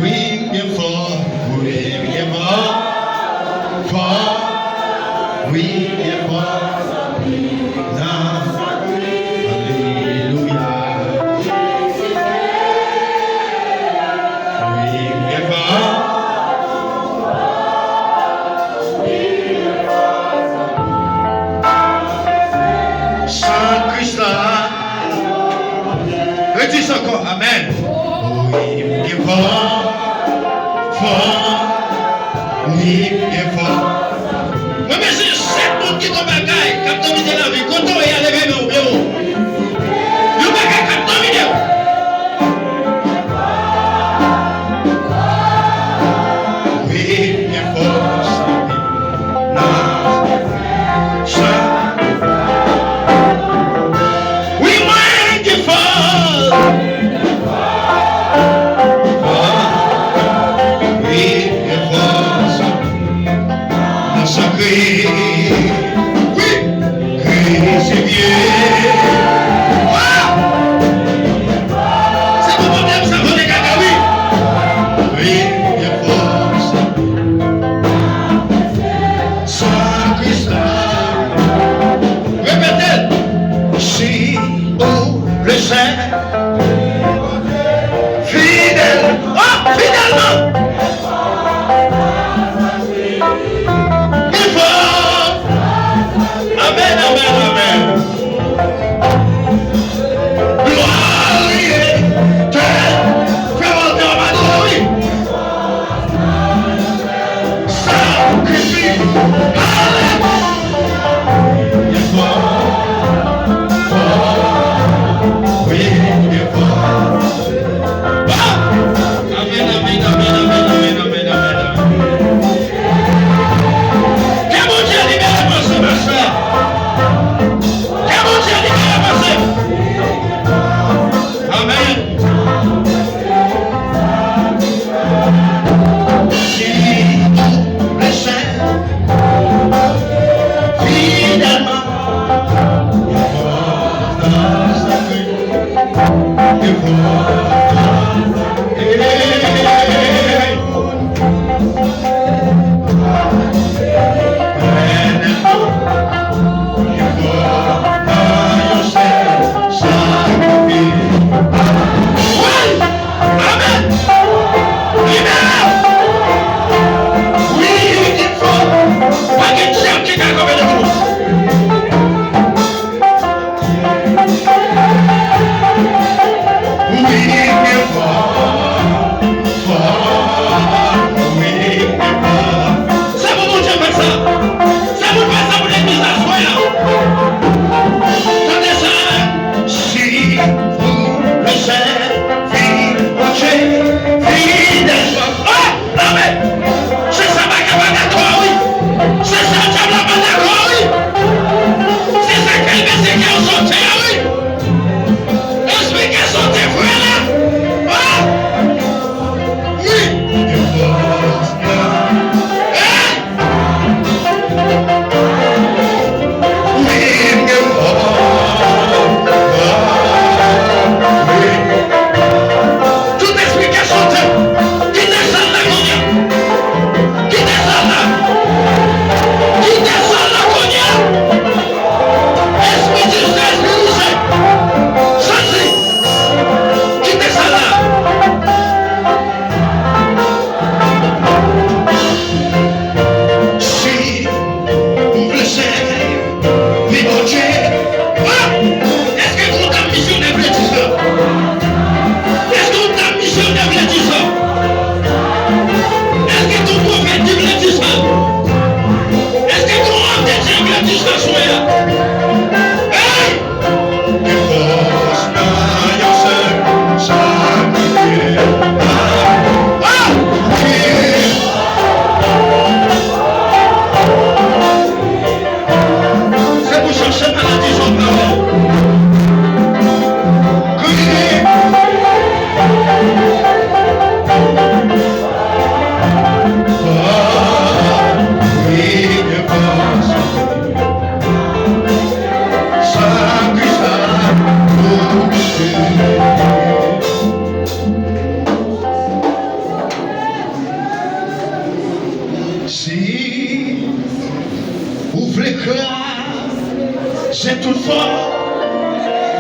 Wi, byen fò, wi, byen fò, fò, wi, byen fò. Nan, alelouya. Wi, byen fò. San Kris la. Redi sa ankò. Amèn. Wi, byen fò. Fò. Wi, byen fò. Mwen bezwen sèt moun ki gon bagay k ap domine lavi. Kote w ye a, leve men w byen wo. Yon bagay k ap domine w. Wi, byen fò, santi. Nan. Sa. Wi, mwen byen fò. Wi, byen fò, santi. Nan san Kris. Wi, Kris se byen.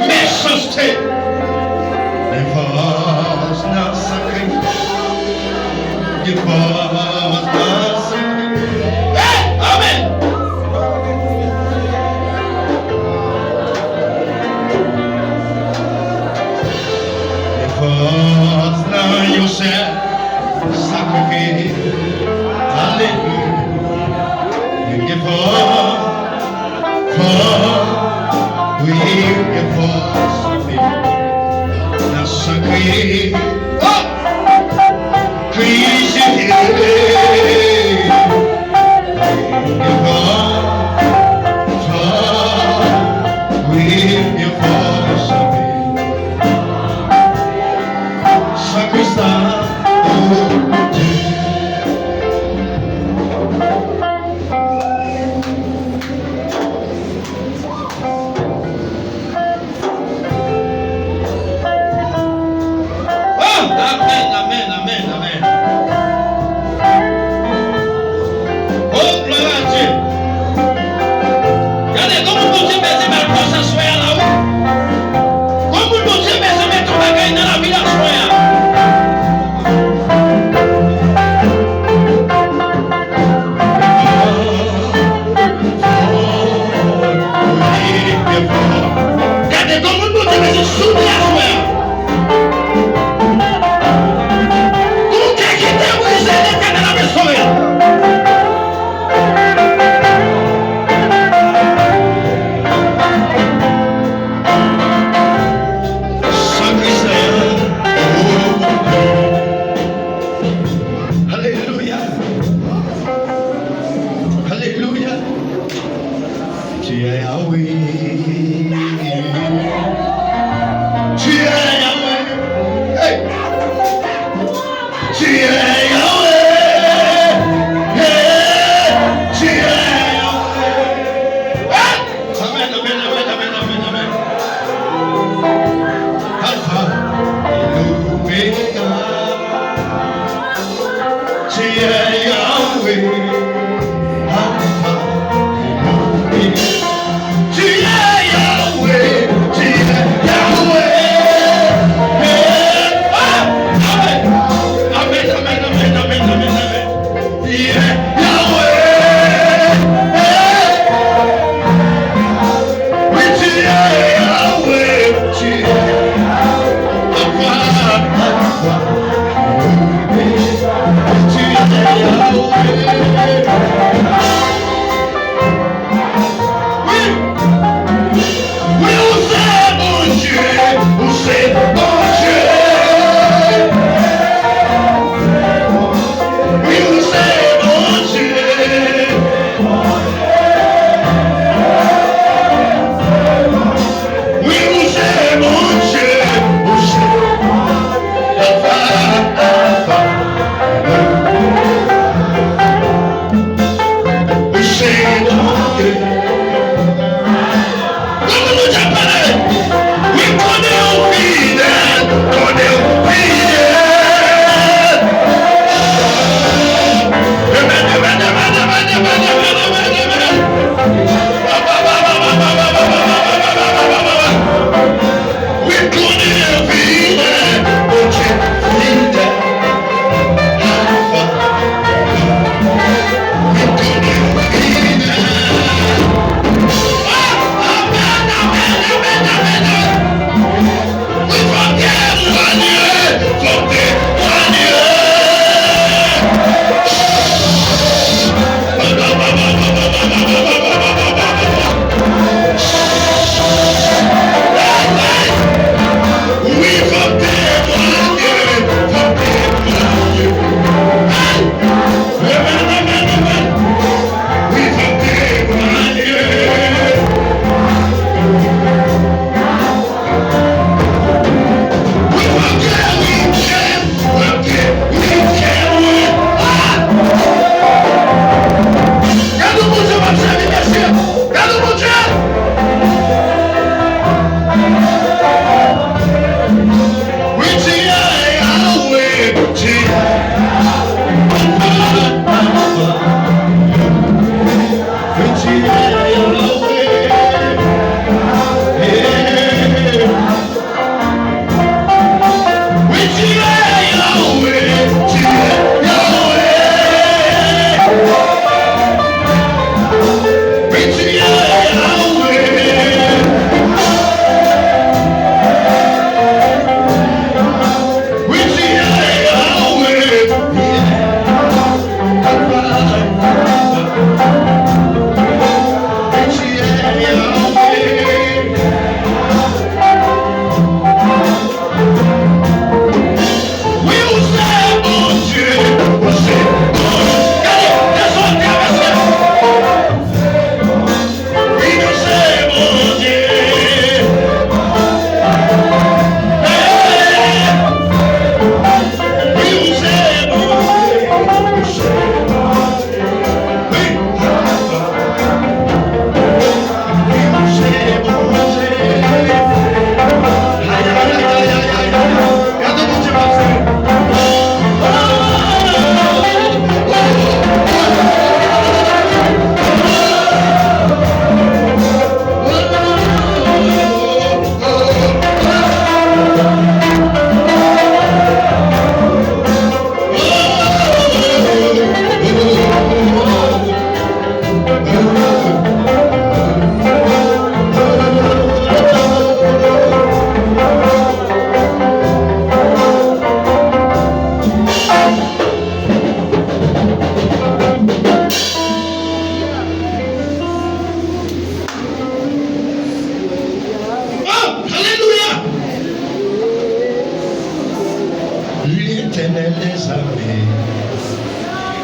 Mechanste. Gen fòs nan san Kris. Gen fòs nan san Kris. Hey, amèn. Gen fòs nan yon chèf sakrifye. Alelouya. Gen fòs, fòs, wi, gen fòs nan san Kris. Oh! Kris Jezi. Gen fòs, fòs, wi, gen fòs nan san Kris. San Kris la, oh Bondye. Oh, amèn, amèn, amèn, amèn.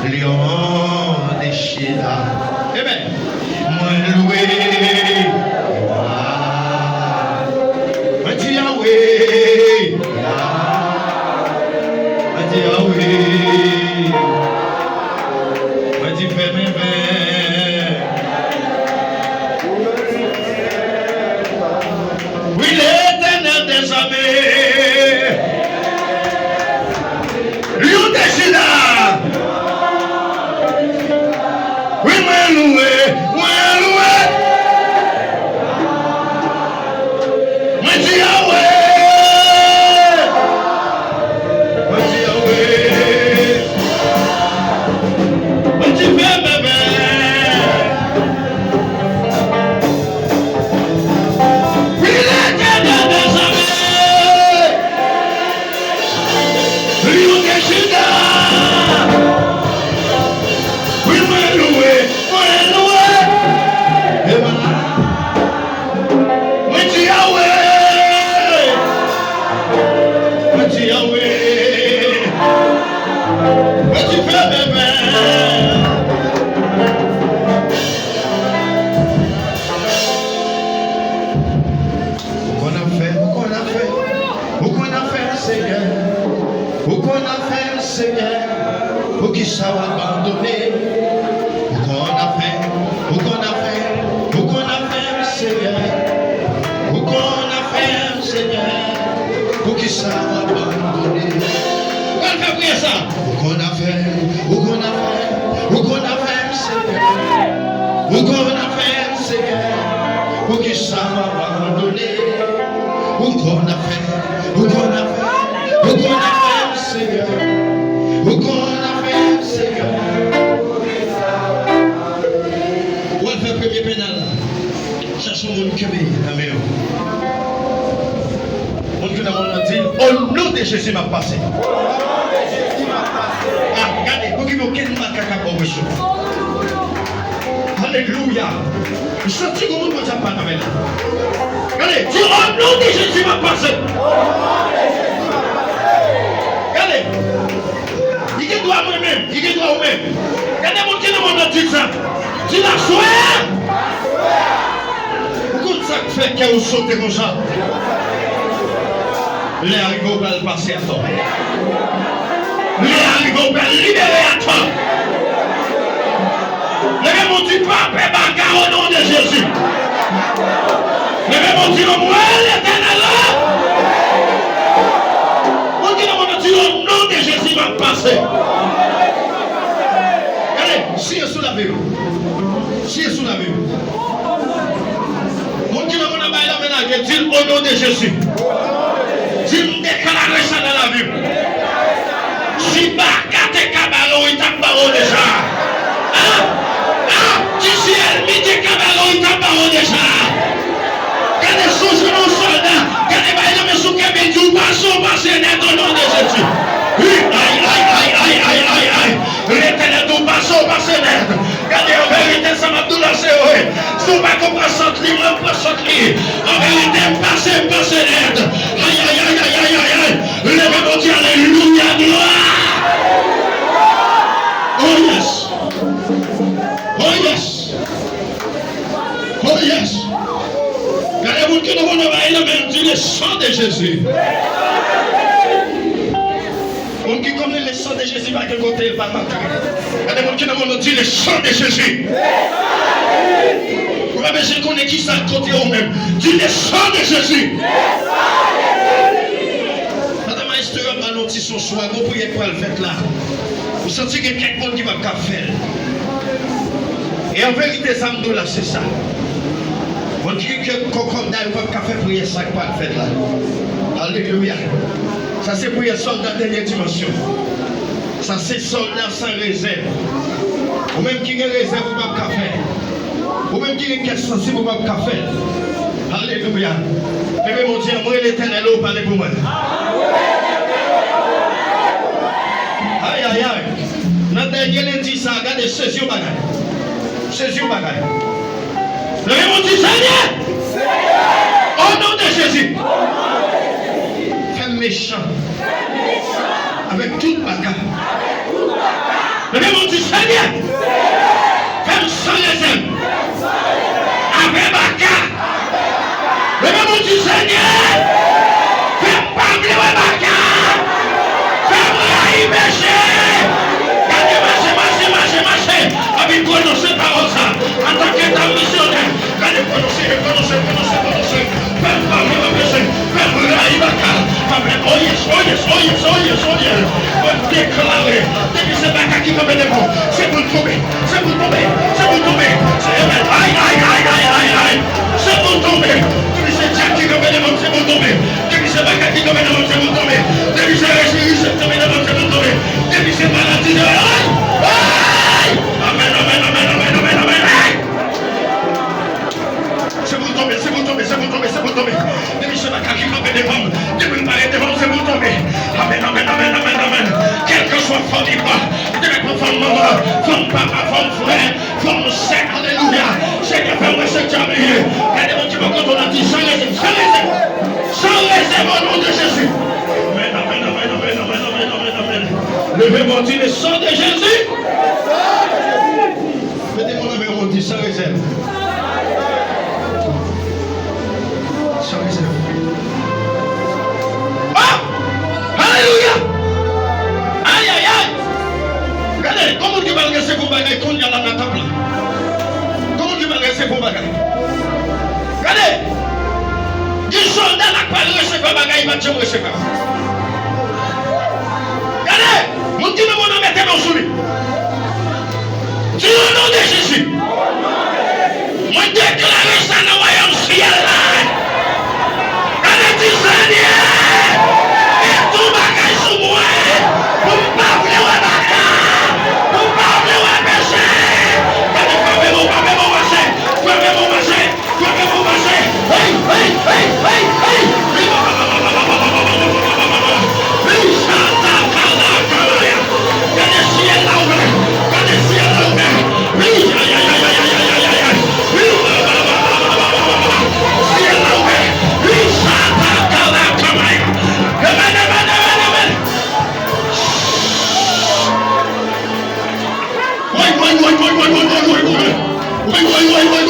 Lyon de Chida. Amen. Mwen louwe. Mwen di Yahweh. Mwen di Yahweh. Mwen di fè men fè. Wi, Letènèl dèzame. Lyon de Chida. Wi, mwen louwe, mwen louwe. Mwen di Yahweh. Mwen di Yahweh. Mwen di fè bèbè. Wi, Letènèl dèzame. Lyon de Chida. Wi, mwen louwe, mwen louwe. Mwen di Yahweh. Mwen di Yahweh. Mwen di fè bèbè. Ou konn afè, ou konn afè, ou konn afè m, Senyè. Ou konn afè m, Senyè. Poukisa w abandone? Ou konn afè, ou konn afè, ou konn afè m, Senyè. Ou konn afè m, Senyè. Poukisa w abandone? Ou pral fè priyè sa. Ou konn afè, ou konn afè, ou konn afè m, Senyè. Ou konn afè m, Senyè. Poukisa w abandone? Ou konn afè, ou konn afè, ou konn afè m, Senyè. Ou konn afè m, Senyè. W al fè premye penal la. Chèche yon moun kenbe nan men yo. Moun ki nan mòn nan di, "O non de Jezi, m ap pase." Ah, gade, pou ki okenn makak ap ba w presyon. Alelouya. M santi gon moun Bondye ap pale avè l la. Gade, di, "O non de Jezi, m ap pase." Gade. Li gen dwa mwen menm, li gen dwa ou menm. Gade moun ki nan mòn nan di sa. Di l aswè a. Ou konn sa k fè kè w sote konsa? Lè a rive ou pral pase atò. Lè a rive ou pral libere atò. Leve men w di, "Pa pè bagay o non de Jezi." Leve men w di, "Mwen Letènèl la." Moun ki nan mòn nan di, "O non de Jezi, m ap pase." Gade, siye sou lavi w. Siye sou lavi w. Moun ki nan mòn nan bay lanmen lage, di l, "O non de Jezi." Di m, "M deklare sa nan lavi m." Si baka te ka ba l, li t ap ba w deja. Ah! Ah! Di si ènmi te ka ba l, li t ap ba w deja. Gade, sonje nan yon sòlda. Gade, bay nan men sou kè men, di w pase, w pase nèt, o non de Jezi. Wi, ay, ay, ay. Letènèl di w pase, w pase nèt. Gade, an verite, sa m ap di w la, se vre. Si w pa konn pran sant li, mwen pran sant li. An verite, m pase, m pase nèt. Ay, ay, ay. Leve men w di, "Alelouya, glwa." Oh yes. Oh yes. Oh yes. Gade moun ki nan mòn nan, bay nan men, di, "Le sang de Jésus." Moun ki konnen le sang de Jésus pa gen kote l pa antre. Gade moun ki nan mòn nan, di, "Le sang de Jésus." Ou pa bezwen konnen ki sa k kote ou menm. Di, "Le sang de Jésus." Pandan maestro ap ba nou ti son swa, gon priyè k pral fèt la. M santi gen kèk moun ki p ap ka fè l. E an verite, sa m di w la, se sa. Moun ki gen kè kòkòday, ou p ap ka fè priyè sa k pral fèt la. Alelouya. Sa se priyè sòlda dènye dimansyon. Sa se sòlda san rezèv. Ou menm ki gen rezèv, ou p ap ka fè. Ou menm ki gen kè sansib, ou p ap ka fè l. Alelouya. Leve men w di, "Mwen Letènèl, ou pale pou mwen." Ay, ay, ay. Nan dènye lendi sa, gade, sezi yon bagay. Sezi yon bagay. Leve men w di, "Senyè, o non de Jezi, fè m mechan avèk tout baka." Leve men w, di, Senyè, fè m san rezèv avè baka. Leve men w, di, Senyè, fè m pa vle wè baka. Fè m rayi peche. Gade, mache, mache, mache, mache. Epi pwononse pawòl sa. Antanke dam misyonè, gade, pwononse, pwononse, pwononse, pwononse. Fè m pa vle wè peche. Fè m rayi baka. Amèn. Oh yes, oh yes, oh yes, oh yes, oh yes. Mwen deklare, depi se baka ki kanpe devan w, se pou l tonbe, se pou l tonbe, se pou l tonbe. Se, amèn. Ay, ay, ay, ay, ay, ay. Se pou l tonbe. Depi se dyab ki kanpe devan m, se pou l tonbe. Depi se baka ki kanpe devan m, se pou l tonbe. Depi se rejeksyon ki kanpe devan m, se pou l tonbe. Depi se maladi, se, ay, ay. Amèn, amèn, amèn, amèn, amèn, amèn. Ay! Se pou l tonbe, se pou l tonbe, se pou l tonbe, se pou l tonbe. Depi se baka ki kanpe devan m, depi l parèt devan m, se pou l tonbe. Amèn, amèn, amèn, amèn, amèn. Kèlkeswa fòm li pran, depi pran fòm manman, fòm papa, fòm frè, fòm sè, alelouya. Senyè, fè m wè se djab li ye. Gade moun ki bò kote w la, di, san rezèv, san rezèv, san rezèv, o non de Jezi. Amèn, amèn, amèn. Leve men w, di, le sang de Jésus. Mete men w nan men w, di, san rezèv. San rezèv. Oh! Alelouya! Ay, ay, ay! Gade, gon moun ki pral resevwa bagay kounye a la nan tanp lan. Gon moun ki pral resevwa bagay. Gade! Gen sòlda la k pral resevwa bagay, li pa t janm resevwa. Gade! Moun ki nan mòn nan, mete men w sou li. Di, o non de Jezi, mwen deklare sa nan wayòm syèl la. Gade, di, Senyè, mete yon bagay sou mwen, pou m pa vle wè baka, pou m pa vle wè peche. Gade, frape men w, frape men w, mache, frape men w, mache. Frape pou mache. Hey, hey, hey, hey, hey. Hey, chata, kala, kalaya. Gade syèl la ouvè. Gade syèl la ouvè. Hey, ay, ay, ay. Hey, syèl la ouvè. Hey, chata, kala, kalaya. Amen, amen, amen, amen. Woy, woy, woy, woy. Woy, woy, woy,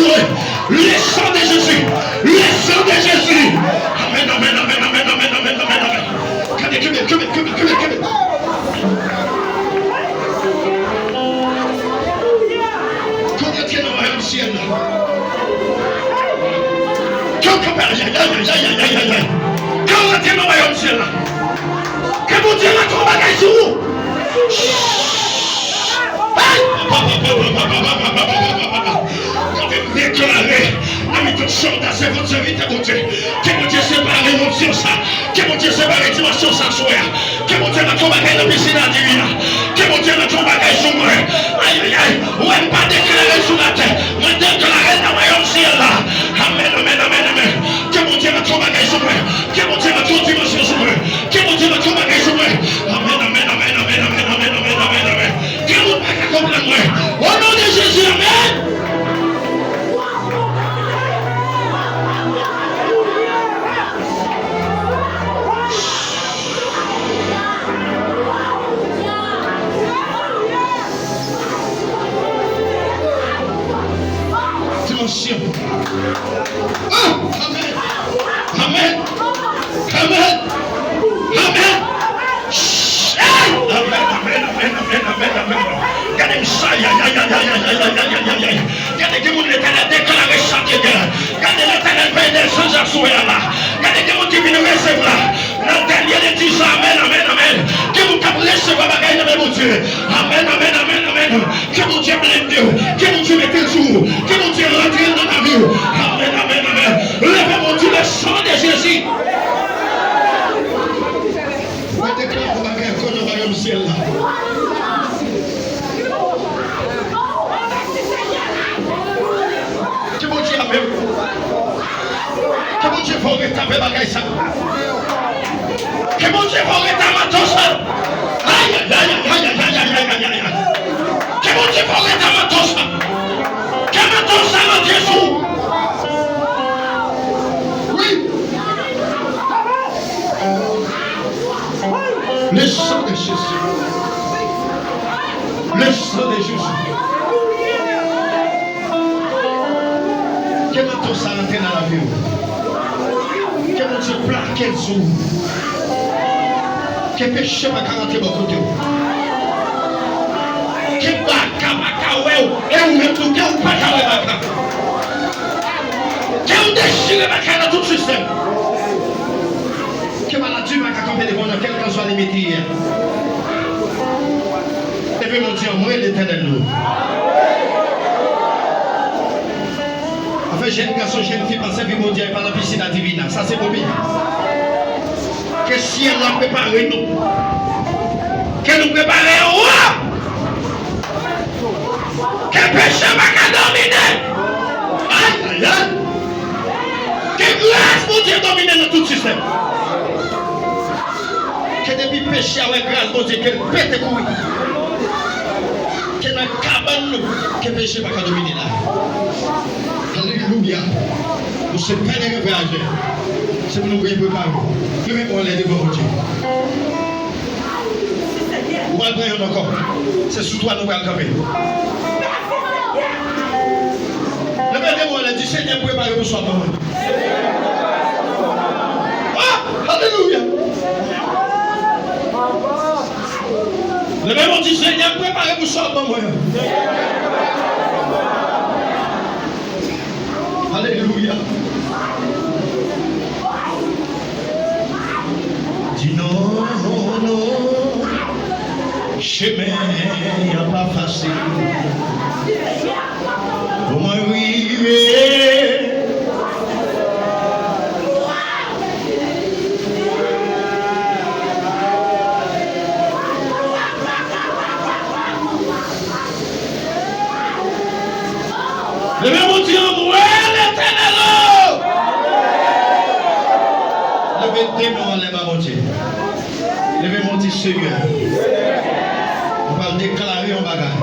woy. Le sang de Jésus. Le sang de Jésus. Amen, amen, amen. Gade, kenbe, kenbe, kenbe, kenbe, kenbe. Kounye a, antre nan wayòm syèl la. Ke w kanpe, ay, ay, ay. Ke w antre nan wayòm syèl la. Ke Bondye mete yon bagay sou ou. Hey! Gade, m deklare nan mitan sòlda, sèvant, sèvitè Bondye, ke Bondye separe onksyon sa, ke Bondye separe dimansyon sa aswè a, ke Bondye mete yon bagay nan pisin a diri a, ke Bondye mete yon bagay sou mwen. Ay, ay, ay, ou wè m pa deklare l sou latè, mwen deklare l nan wayòm syèl la. Amèn, amèn, amèn, amèn. Ke Bondye mete yon bagay sou mwen. Ke Bondye mete yon dimansyon sou mwen. Ke Bondye mete yon bagay sou mwen. Amèn, amèn, amèn. Gen moun pa ka konprann mwen. O non de Jezi, amèn. Dimansyon. Ah! Amèn. Amèn. Amèn. Amèn. Hey! Amèn, amèn, amèn, amèn. Gade m sa, ay, ay, ay. Gade gen moun Letènèl deklare sa ke gen. Gade Letènèl peye dezans aswè a la. Gade gen moun ki vin resevwa. Nan dènye legliz sa, amèn, amèn, amèn. Gen moun k ap resevwa bagay nan men Bondye. Amèn, amèn, amèn, amèn. Ke Bondye blende w. Ke Bondye mete l sou ou. Ke Bondye rantre l nan lavi w. Amèn, amèn, amèn. Leve men w, di le sang de Jésus. Mwen deklare yon bagay ankò nan wayòm syèl la. Ke Bondye avè w. Ke Bondye fè w retapè bagay sa. Ke Bondye fè w retapè manto sa. Ay, ay, ay. Ke Bondye fè w retapè manto sa. Ke manto sa rantre sou ou. Wi. Le sang de Jésus. San de Jezi. Ke manto sa rantre nan lavi w. Ke Bondye plake l sou ou. Ke peche pa ka rantre bò kote w. Ke baka pa ka wè w, e ou menm tou, ke ou pa ka wè baka. Ke ou dechire baka nan tout sistèm. Ke maladi pa ka kanpe devan w nan kèlkanswa limit li ye a. Leve men w di, "An mwen Letènèl nou." Afè jèn gason, jèn fi pa sèvi Bondye pa nan pisin a divina. Sa se pwomi. Ke syèl la prepare nou. Ke nou prepare yon wa. Ke peche pa ka domine. Ay, ay, ay. Ke gras Bondye domine nan tout sistèm. Ke depi peche a wè gras Bondye, ke l pete kouri. Ke nan kabann nou, ke peche pa ka domine la. Alelouya. Nou se pè de rev aje. Se pou nou byen prepare. Leve men w anlè devan Bondye. Ou pral pran youn ankò. Se sou twa nou pral kanpe. Leve men w anlè, di, "Senyè, m prepare pou sa w ban mwen." Oh, alelouya. Leve men w, di, "Senyè, m prepare pou sa w ban mwen." Alelouya. Di, "Non, non, non. Chemen an pa fasil. Pou mwen rive." Leve men w, di, "Anmwe Letènèl o!" Leve de men w anlè ba Bondye. Leve men w, di, "Senyè, m pral deklare yon bagay."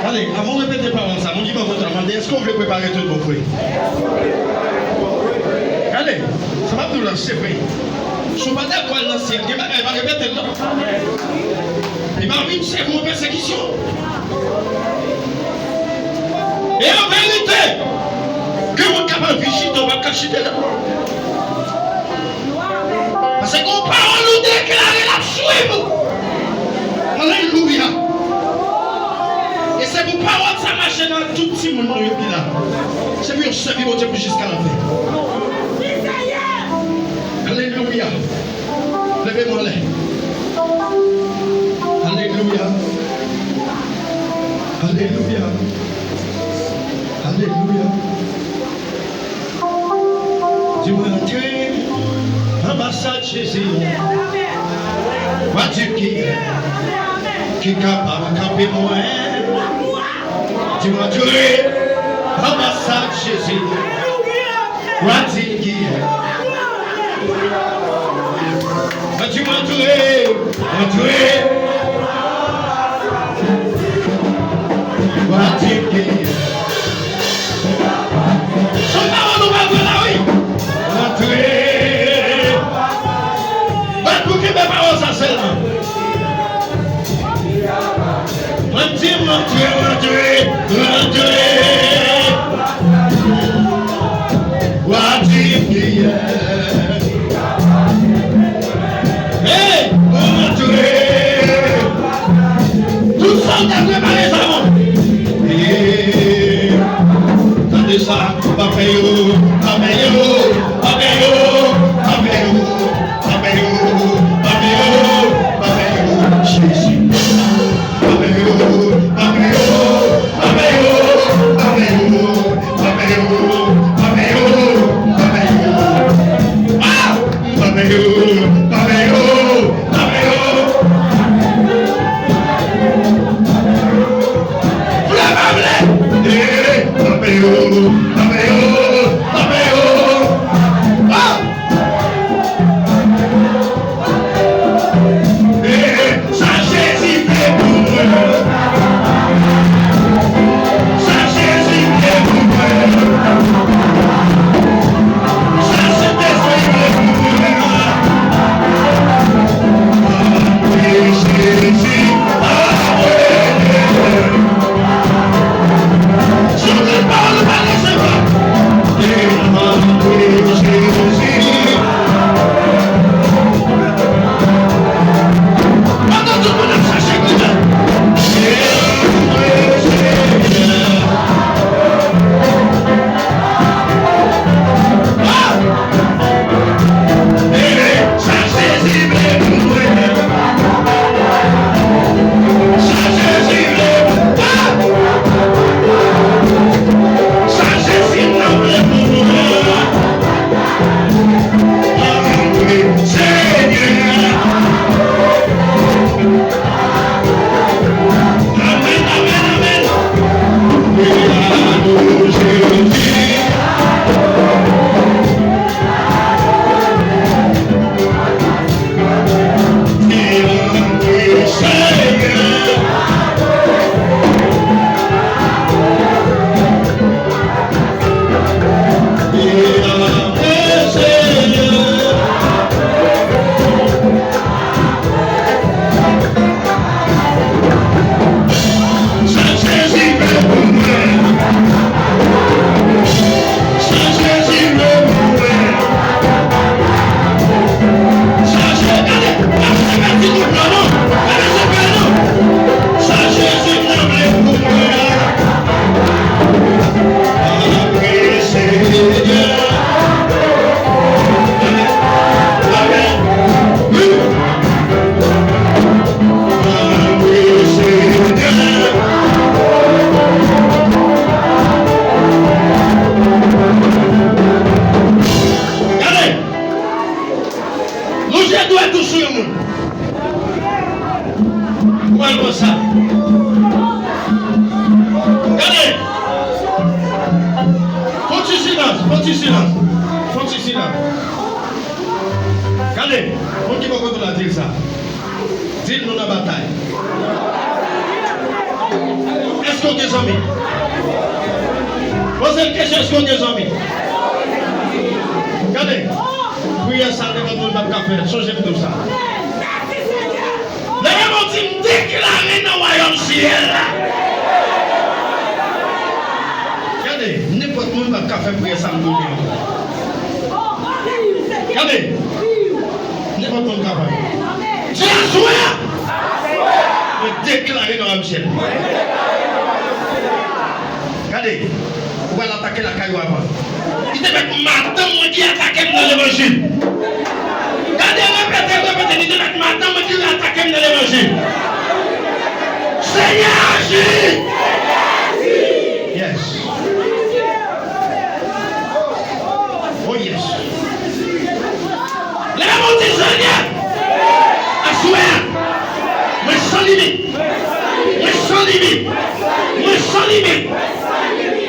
Tande, avan w repete pawòl sa, moun ki bò kote w la, mande, "Èske w vle prepare tout bon frè?" Tande, sa m ap di w la, se vre. Si w pa dakò al nan syèl, gen bagay pa repete l non. Li pa vin sèvi w an pèsekisyon. E an verite, gen moun k ap anvi chita, w p ap ka chita la. Paske gon pawòl ou deklare l ap swiv ou. Alelouya. E se pou pawòl sa mache nan tout timoun nou yo ki la. Se pou yo sèvi Bondye pou jiska lafen. Alelouya. Leve men w anlè. Alelouya. Alelouya. Alelouya. Di mwen, "Antre anbasad Jezi. Wa di ki, ki kapab kanpe mwen." Di mwen, "Antre anbasad Jezi. Wa di ki." Di mwen, "Antre, antre." Wa di ki. Se pawòl ou pral pran la, wi. Antre. Bat pou kenbe pawòl sa sèlman. Mwen di, "Antre, antre, antre." Wa di kiyès. Hey, antre. Amèn, amèn, amèn. Glwa pou Jezi. Senyè. Sa Jezi fè pou mwen. Sa Jezi fè pou mwen. Sa Jezi, gade, pa fè pèdi tout non, non. Pa bezwen pè non. Sa Jezi nan men pou mwen. Amèn. Amèn. Amèn. Gade! Lonje dwèt ou sou yon moun. Ou al konsa. Gade! Fon ti silans, fon ti silans, fon ti silans. Gade, moun ki bò kote w la, di l sa. Di l nou nan batay. Èske w gen zanmi? Poze l kesyon, èske w gen zanmi? Gade, priyè sa, nenpòt moun p ap ka fè l. Sonje m di w sa. Leve men w, di, "M deklare nan wayòm syèl la." Gade, nenpòt moun p ap ka fè priyè sa m di w ankò. Gade, nenpòt moun kapab. Di, "Aswè a, mwen deklare nan wayòm syèl." Gade, ou pral atake lakay ou avan. Li te mèt madanm mwen ki atake m nan levanjil. Gade, repete, repete, li te mèt madanm mwen ki atake m nan levanjil. Senyè, aji! Yes. Oh yes. Leve men w, di, "Senyè, aswè a, mwen san limit. Mwen san limit. Mwen san limit."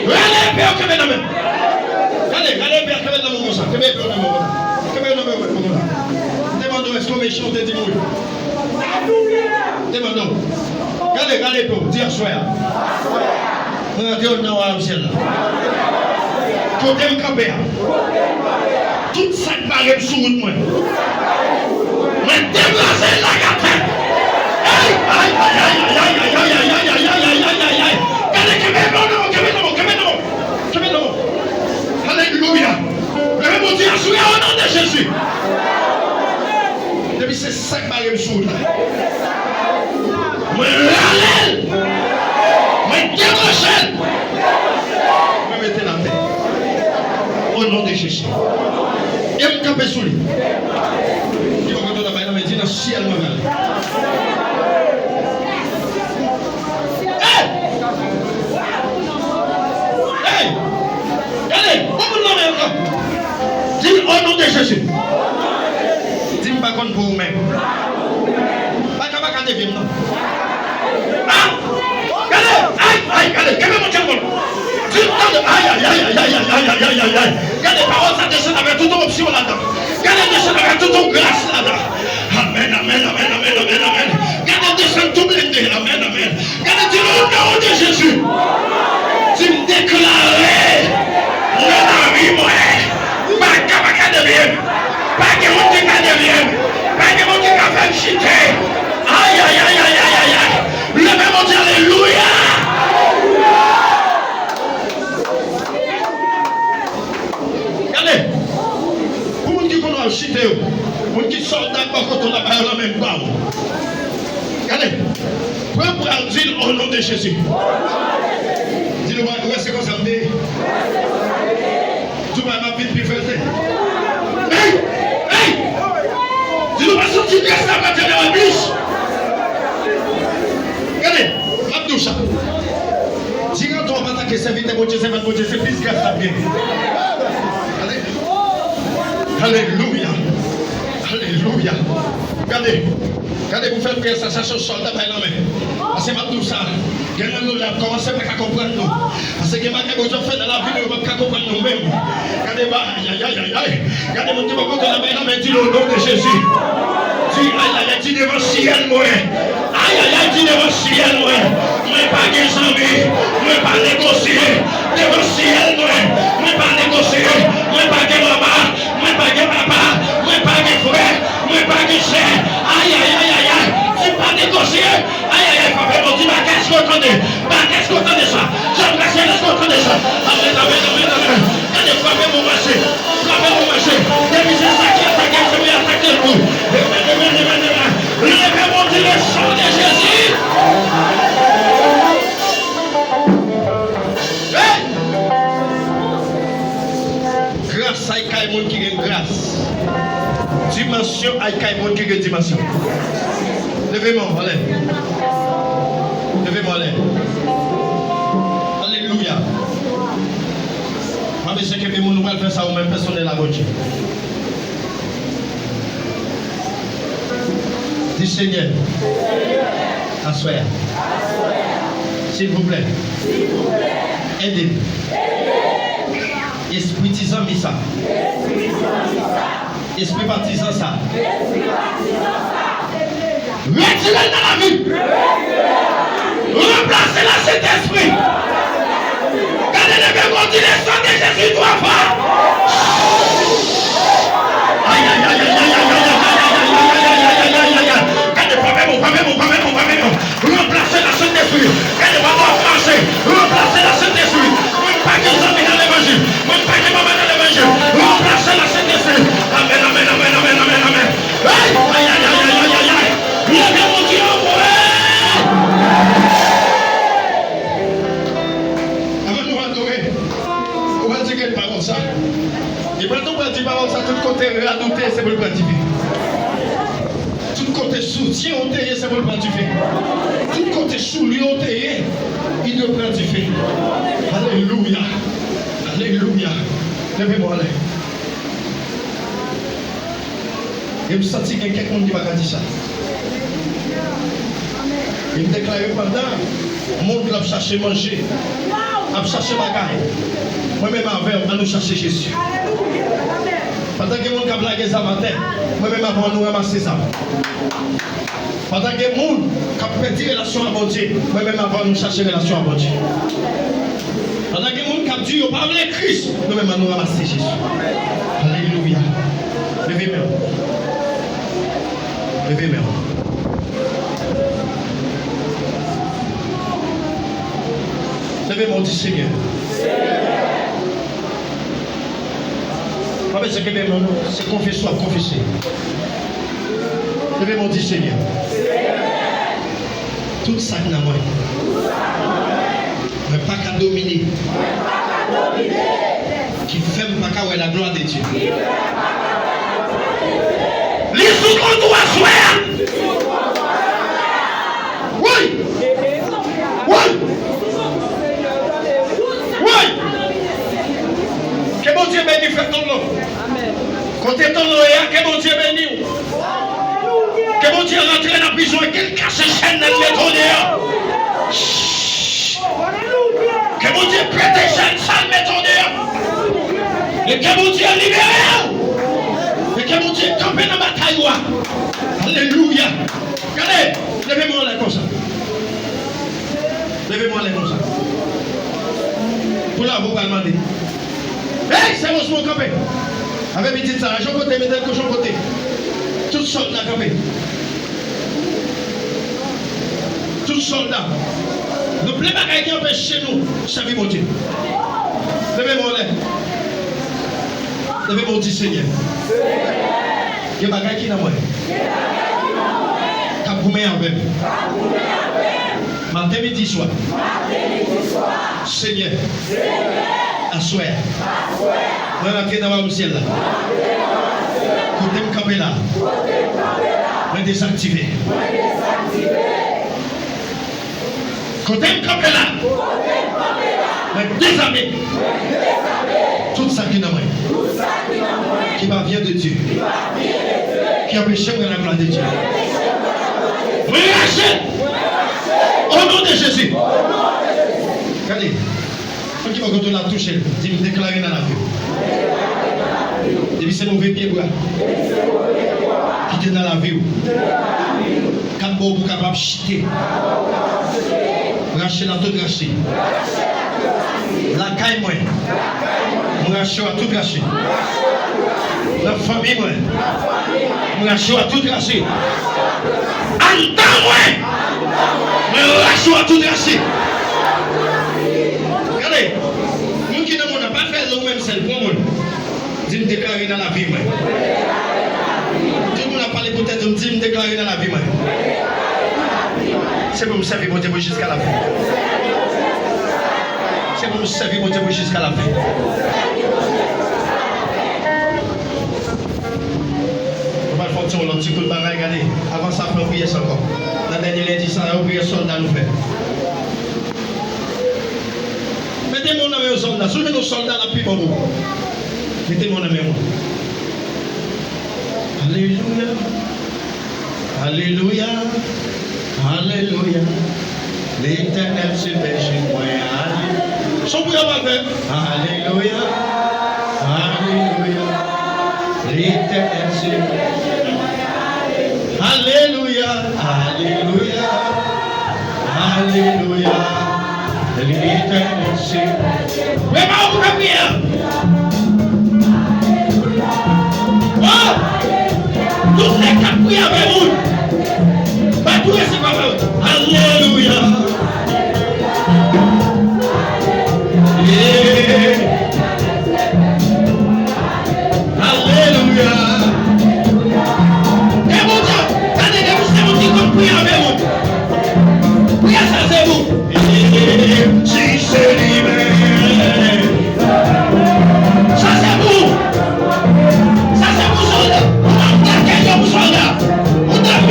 Rale epe w, kenbe nan men w. Gade, rale epe w, kenbe nan men w konsa. Kenbe epe w nan men w konsa. Kenbe nan men w konsa. M te mande w, èske w mechan, w te di m wi. Te mande w. Gade, gade epe w, di, "Aswè a, mwen rantre nan wayòm syèl la. Kote m kanpe a, tout sa k bare m sou wout mwen, mwen deplaze l lage atè." Ay, ay, ay, ay. Gade, kenbe nan men w, kenbe nan men w, kenbe nan men w. Kenbe nan men w. Alelouya. Leve men w, di, "Aswè a, o non de Jezi, depi se sa k bare m sou wout la, mwen rale l, mwen debranche l, mwen mete l atè. O non de Jezi." E m kanpe sou li. Ki bò kote w la, bay nan men, di, "Nan syèl mwen prale." Hey! Hey! Gade, bon moun nan men ankò. Di, "O non de Jezi." Di, "M pa konn pou ou menm." Baka, baka devye m non. Ah! Gade, ay, ay, gade, kenbe Bondye ankò. Di, tande, ay, ay, ay. Gade, pawòl sa desann avèk tout onksyon ladan. Gade, desann avèk tout yon gras ladan. Amèn, amèn, amèn, amèn, amèn, amèn. Gade, desann tou blende. Amèn, amèn. Gade, di, "O non de Jezi." Di, "M deklare nan lavi mwen, pa ka, pa ka devye m. Pa gen moun ki ka devye m. Pa gen moun ki ka fè m chite." Ay, ay, ay. Leve men w, di, "Alelouya." Gade, pou moun ki konn w ap chite yo, moun ki sòlda bò kote w la, ba yo lanmen m ba w. Gade, pran bra l, di l, "O non de Jezi." Di l, "Ou wè, se konsa m te ye." Di w, "M ap vin pi fète." Hey! Hey! Di l, "Ou pa santi gras la pa tande w plis." Gade, m ap di w sa. Di rantou w ap atake sèvitè Bondye, sèvant Bondye, se plis gras l ap gen. Ale. Alelouya. Alelouya. Gade, gade pou fè priyè sa, sa se yon sòlda bay nan men. Paske m ap di w sa, gen nan nou la ap kòmanse pa ka konprann nou. Paske gen bagay Bondye ap fè nan lavi nou, yo p ap ka konprann nou menm. Gade ba, ayayayayay. Gade moun ki bò kote w la, bay nan men, di, "O non de Jezi." Di, ayayay, di, "Devan syèl mwen." Ayayay, di, "Devan syèl mwen. Mwen pa gen zanmi. Mwen pa negosye. Devan syèl mwen. Mwen pa negosye. Mwen pa gen manman." Mwen pa gen papa, mwen pa gen frè, mwen pa gen sè. Ayayayayay, di pa negosye. Ayayay, frape bon, di bagay si w tande. Bagay si w tande sa. Jan prese lè si w tande sa. Amèn, amèn, amèn, amèn. Gade frape bon mache. Frape bon mache. Depi se sa ki atake, se mwen atake l tou. Amèn, amèn, amèn, amèn. Leve bon di le sang de Jésus. Hey! Gras ay kay moun ki gen gras. Dimansyon ay kay moun ki gen dimansyon. Leve men w anlè. Leve men w anlè. Alelouya. Pa bezwen kenbe moun, ou pral fè sa ou menm pèsonèl a Bondye. Di, Senyè, aswè a, silvouplè, ede m. Espri ti zanmi sa, espri patizan sa, retire l nan lavi m. Ranplase l ak Sentespri. Gade, leve men w, di, le sang de Jésus twa fwa. Ayayayayay. Gade, frape bon, frape bon, frape bon, frape bon. Ranplase l ak Sentespri. Gade, w ap mache. Ranplase l ak Sentespri. Mwen pa gen zanmi nan levanjil. Mwen pa gen manman nan levanjil. Ranplase l ak Sentespri. Amèn, amèn, amèn, amèn, amèn, amèn. Hey! Ayayayayayay. Leve Bondye anmwe! Avan nou adore, ou pral di ke pawòl sa. E pandan ou pral di pawòl sa, tout kote rad ou te ye, se pou l pran dife. Tout kote soutyen ou te ye, se pou l pran dife. Tout kote soulye ou te ye, li dwe pran dife. Alelouya. Alelouya. Leve men w anlè. E m santi gen kèk moun ki pa ka di sa. E m deklare pandan mond lan ap chache manje, ap chache bagay, mwen menm avè w, ann nou chache Jezi. Pandan gen moun k ap lage zam atè, mwen menm avè w, ann nou ranmase zam. Pandan gen moun k ap pèdi relasyon ak Bondye, mwen menm avè w, ann nou chache relasyon ak Bondye. Pandan gen moun k ap di yo pa vle Kris, nou menm ann nou ranmase Jezi. Alelouya. Leve men w. Leve men w. Leve men w, di, Senyè. Pa bezwen kenbe men w, non. Se konfese w ap konfese. Leve men w, di, Senyè. Tout sa k nan mwen, mwen pa ka domine, ki fè m pa ka wè la gloire de Dieu. Li sou kontwou aswè a. Wi! Wi! Wi! Ke Bondye beni frè Tonlo. Kote Tonlo ye a, ke Bondye beni w. Ke Bondye rantre nan prizon an, ke l kase chèn nan, l mete w deyò. Ke Bondye pete chèn sa, l mete w deyò. E ke Bondye libere w. E ke Bondye kanpe nan batay ou a. Alelouya. Gade, leve men w anlè konsa. Leve men w anlè konsa. Pou lave w pral mande. Hey, se Wosmo kanpe. Avè pitit sa, ajan kote, mete l kochon kote. Tout sòlda kanpe. Tout sòlda. Nou ple bagay ki anpeche nou sèvi Bondye. Leve men w anlè. Leve men w, di, Senyè, gen bagay ki nan mwen k ap goumen avè m. Maten, midi, swa. Senyè, aswè a, mwen rantre nan wayòm syèl la. Kote m kanpe la, mwen dezaktive. Kote m kanpe la, mwen dezame tout sa ki nan mwen, ki pa vyen de Dye. Ki anpeche m wè laglwa de Dye. Mwen rache l. O non de Jezi. Gade. Moun ki bò kote w la touche l. Di m deklare nan lavi w. Depi se move pye bwa ki te nan lavi w, k ap ba w pou w kapab chite. Rache l a tout rache. Lakay mwen, mwen rache w a tout rache. Nan fanmi mwen, mwen rache w a tout rache. Anndan mwen, mwen rache w a tout rache. Gade, moun ki nan mond nan, pa fè lè w menm sèl, pran moun. Di m deklare nan lavi mwen. Tout moun ap pale pou tèt yo, di m deklare nan lavi mwen. Se pou m sèvi Bondye pou jiska lafen. Se pou m sèvi Bondye pou jiska lafen. Nou pral fè yon ti, yon lòt ti kout bagay, gade. Avan sa, fè yon priyè sa ankò. Nan dènye lendi sa yo, priyè sòlda nou fè. Mete men w nan men yon sòlda. Si w jwenn yon sòlda, l ap pi bon pou ou. Mete men w nan men yon. Alelouya. Alelouya. Alelouya. Letènèl se bèje mwen. Ale. Son pou yo pa fè. Alelouya. Alelouya. Letènèl se bèje mwen. Alelouya. Alelouya. Alelouya. Letènèl se. Prepare w pou fè priyè a. Oh! Tout nèg k ap priye avè moun, pa tou resevwa pawòl. Alelouya. Yeah. Alelouya. E Bondye, gade depi se moun ki konn priye avè moun. Priyè sa se pou. Si se li menm. Sa se pou. Sa se pou sòlda. Ou t ap lakay yo pou sòlda. Ou t ap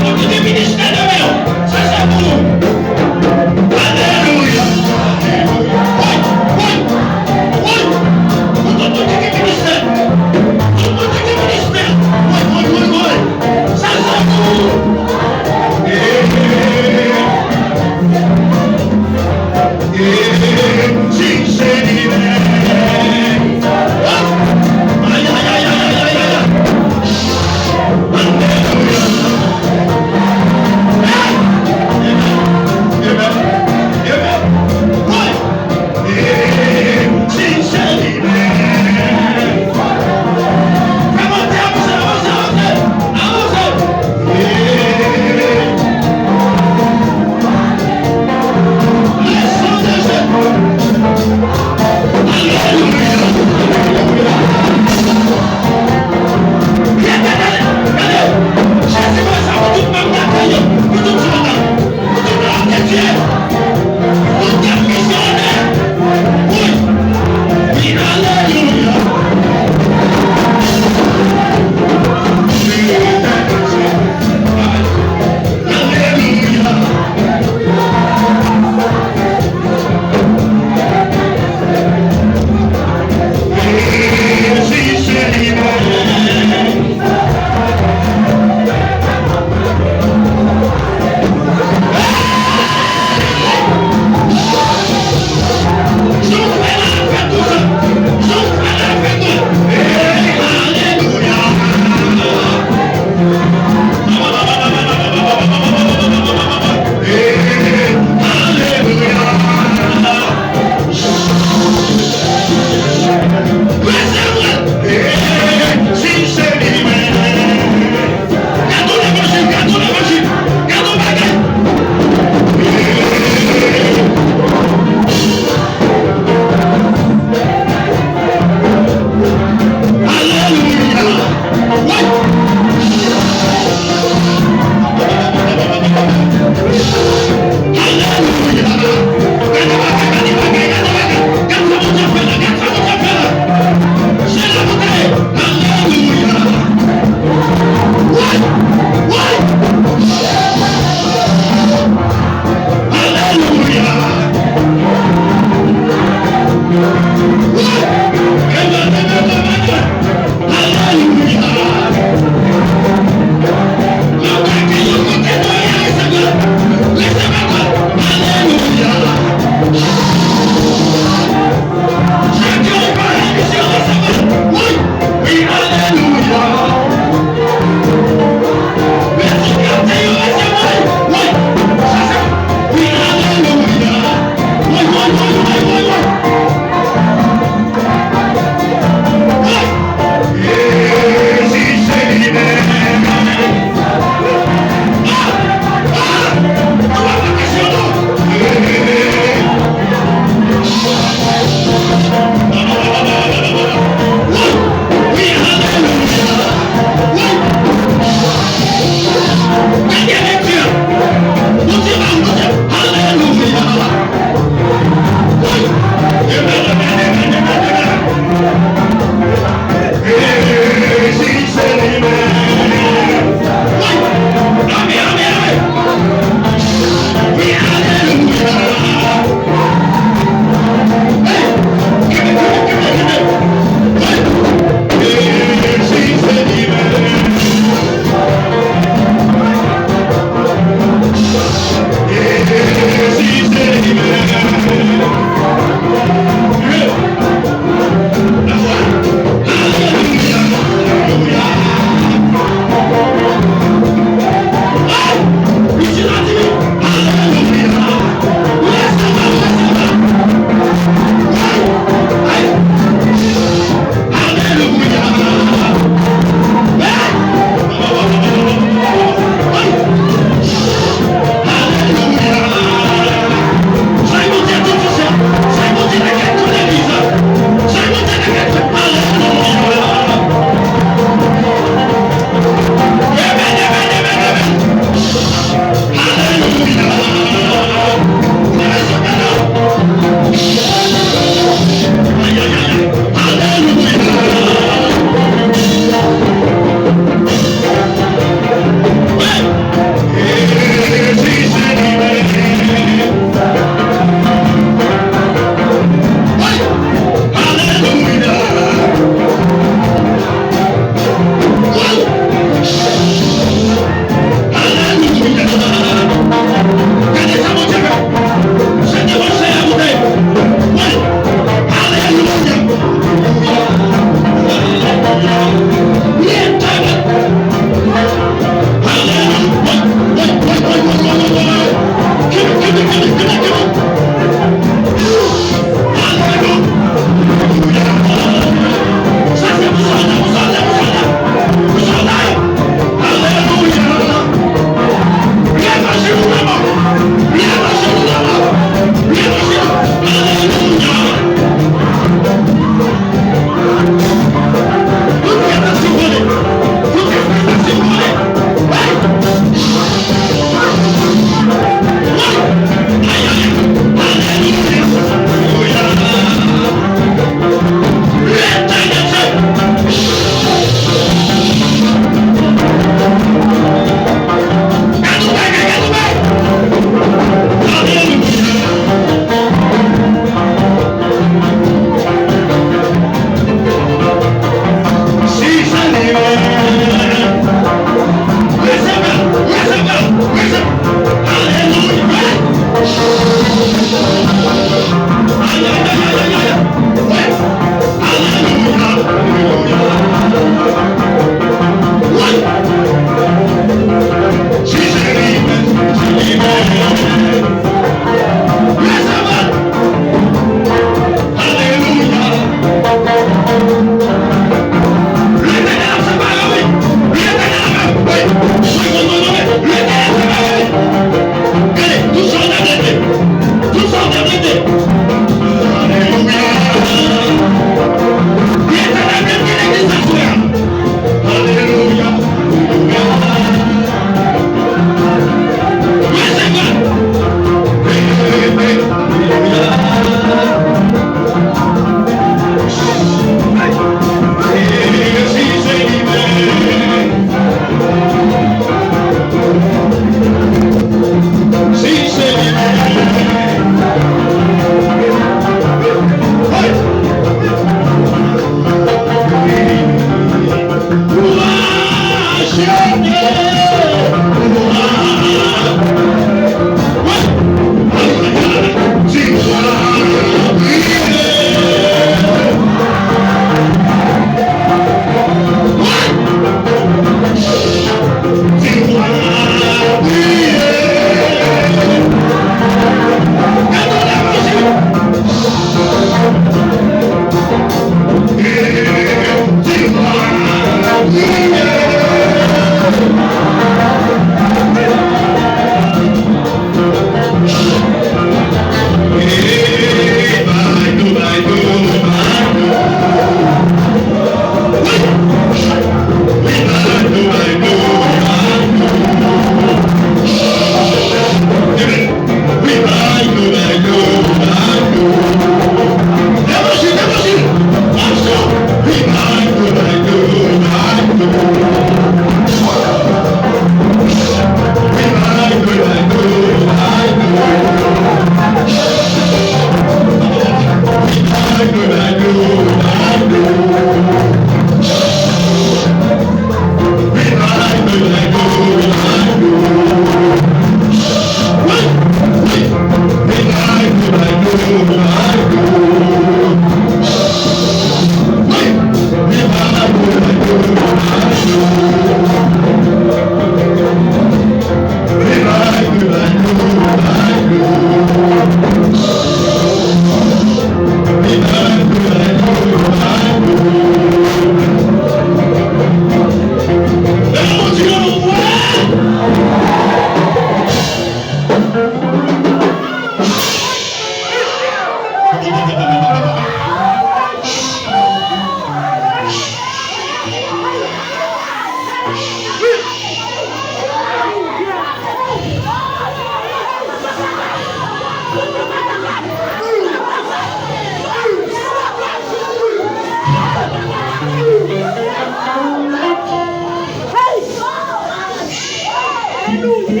Hey!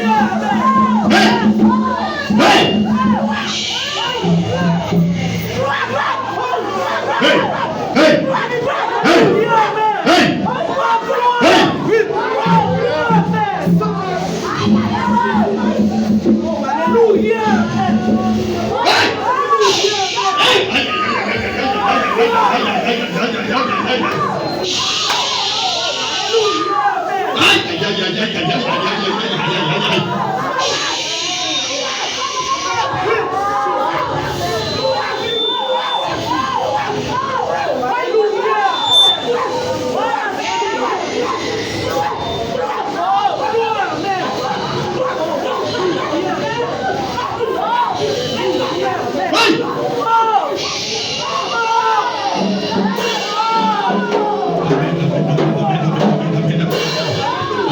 Hey! Hey! Hey! Hey! Hey! Hey!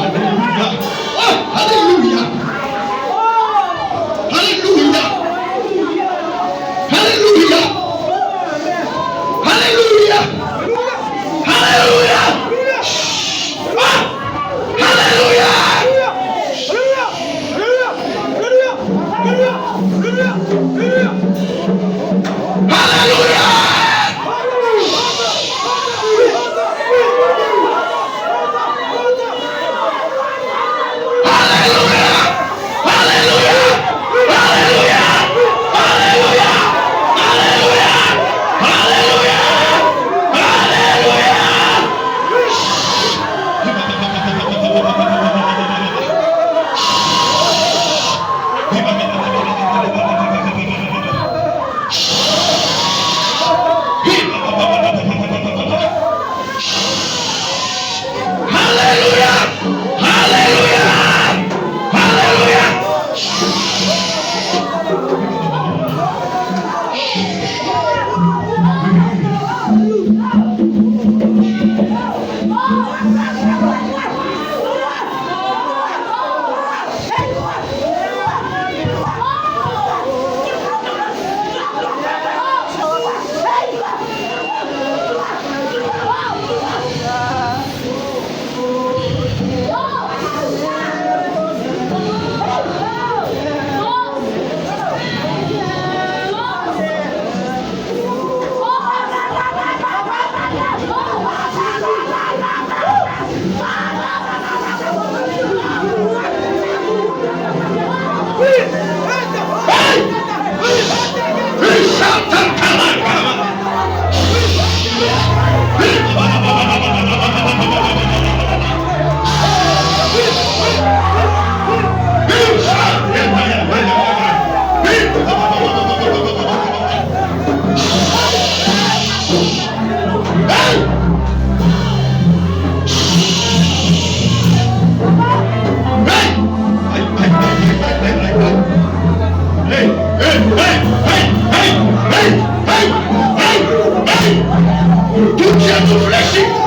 Aleluya! Oh, aleluya! Aleluya! Aleluya! Aleluya! Aleluya! Ah! Aleluya! Aleluya! Aleluya! Aleluya! Aleluya! Aleluya! Aleluya! Tout je nou flechi.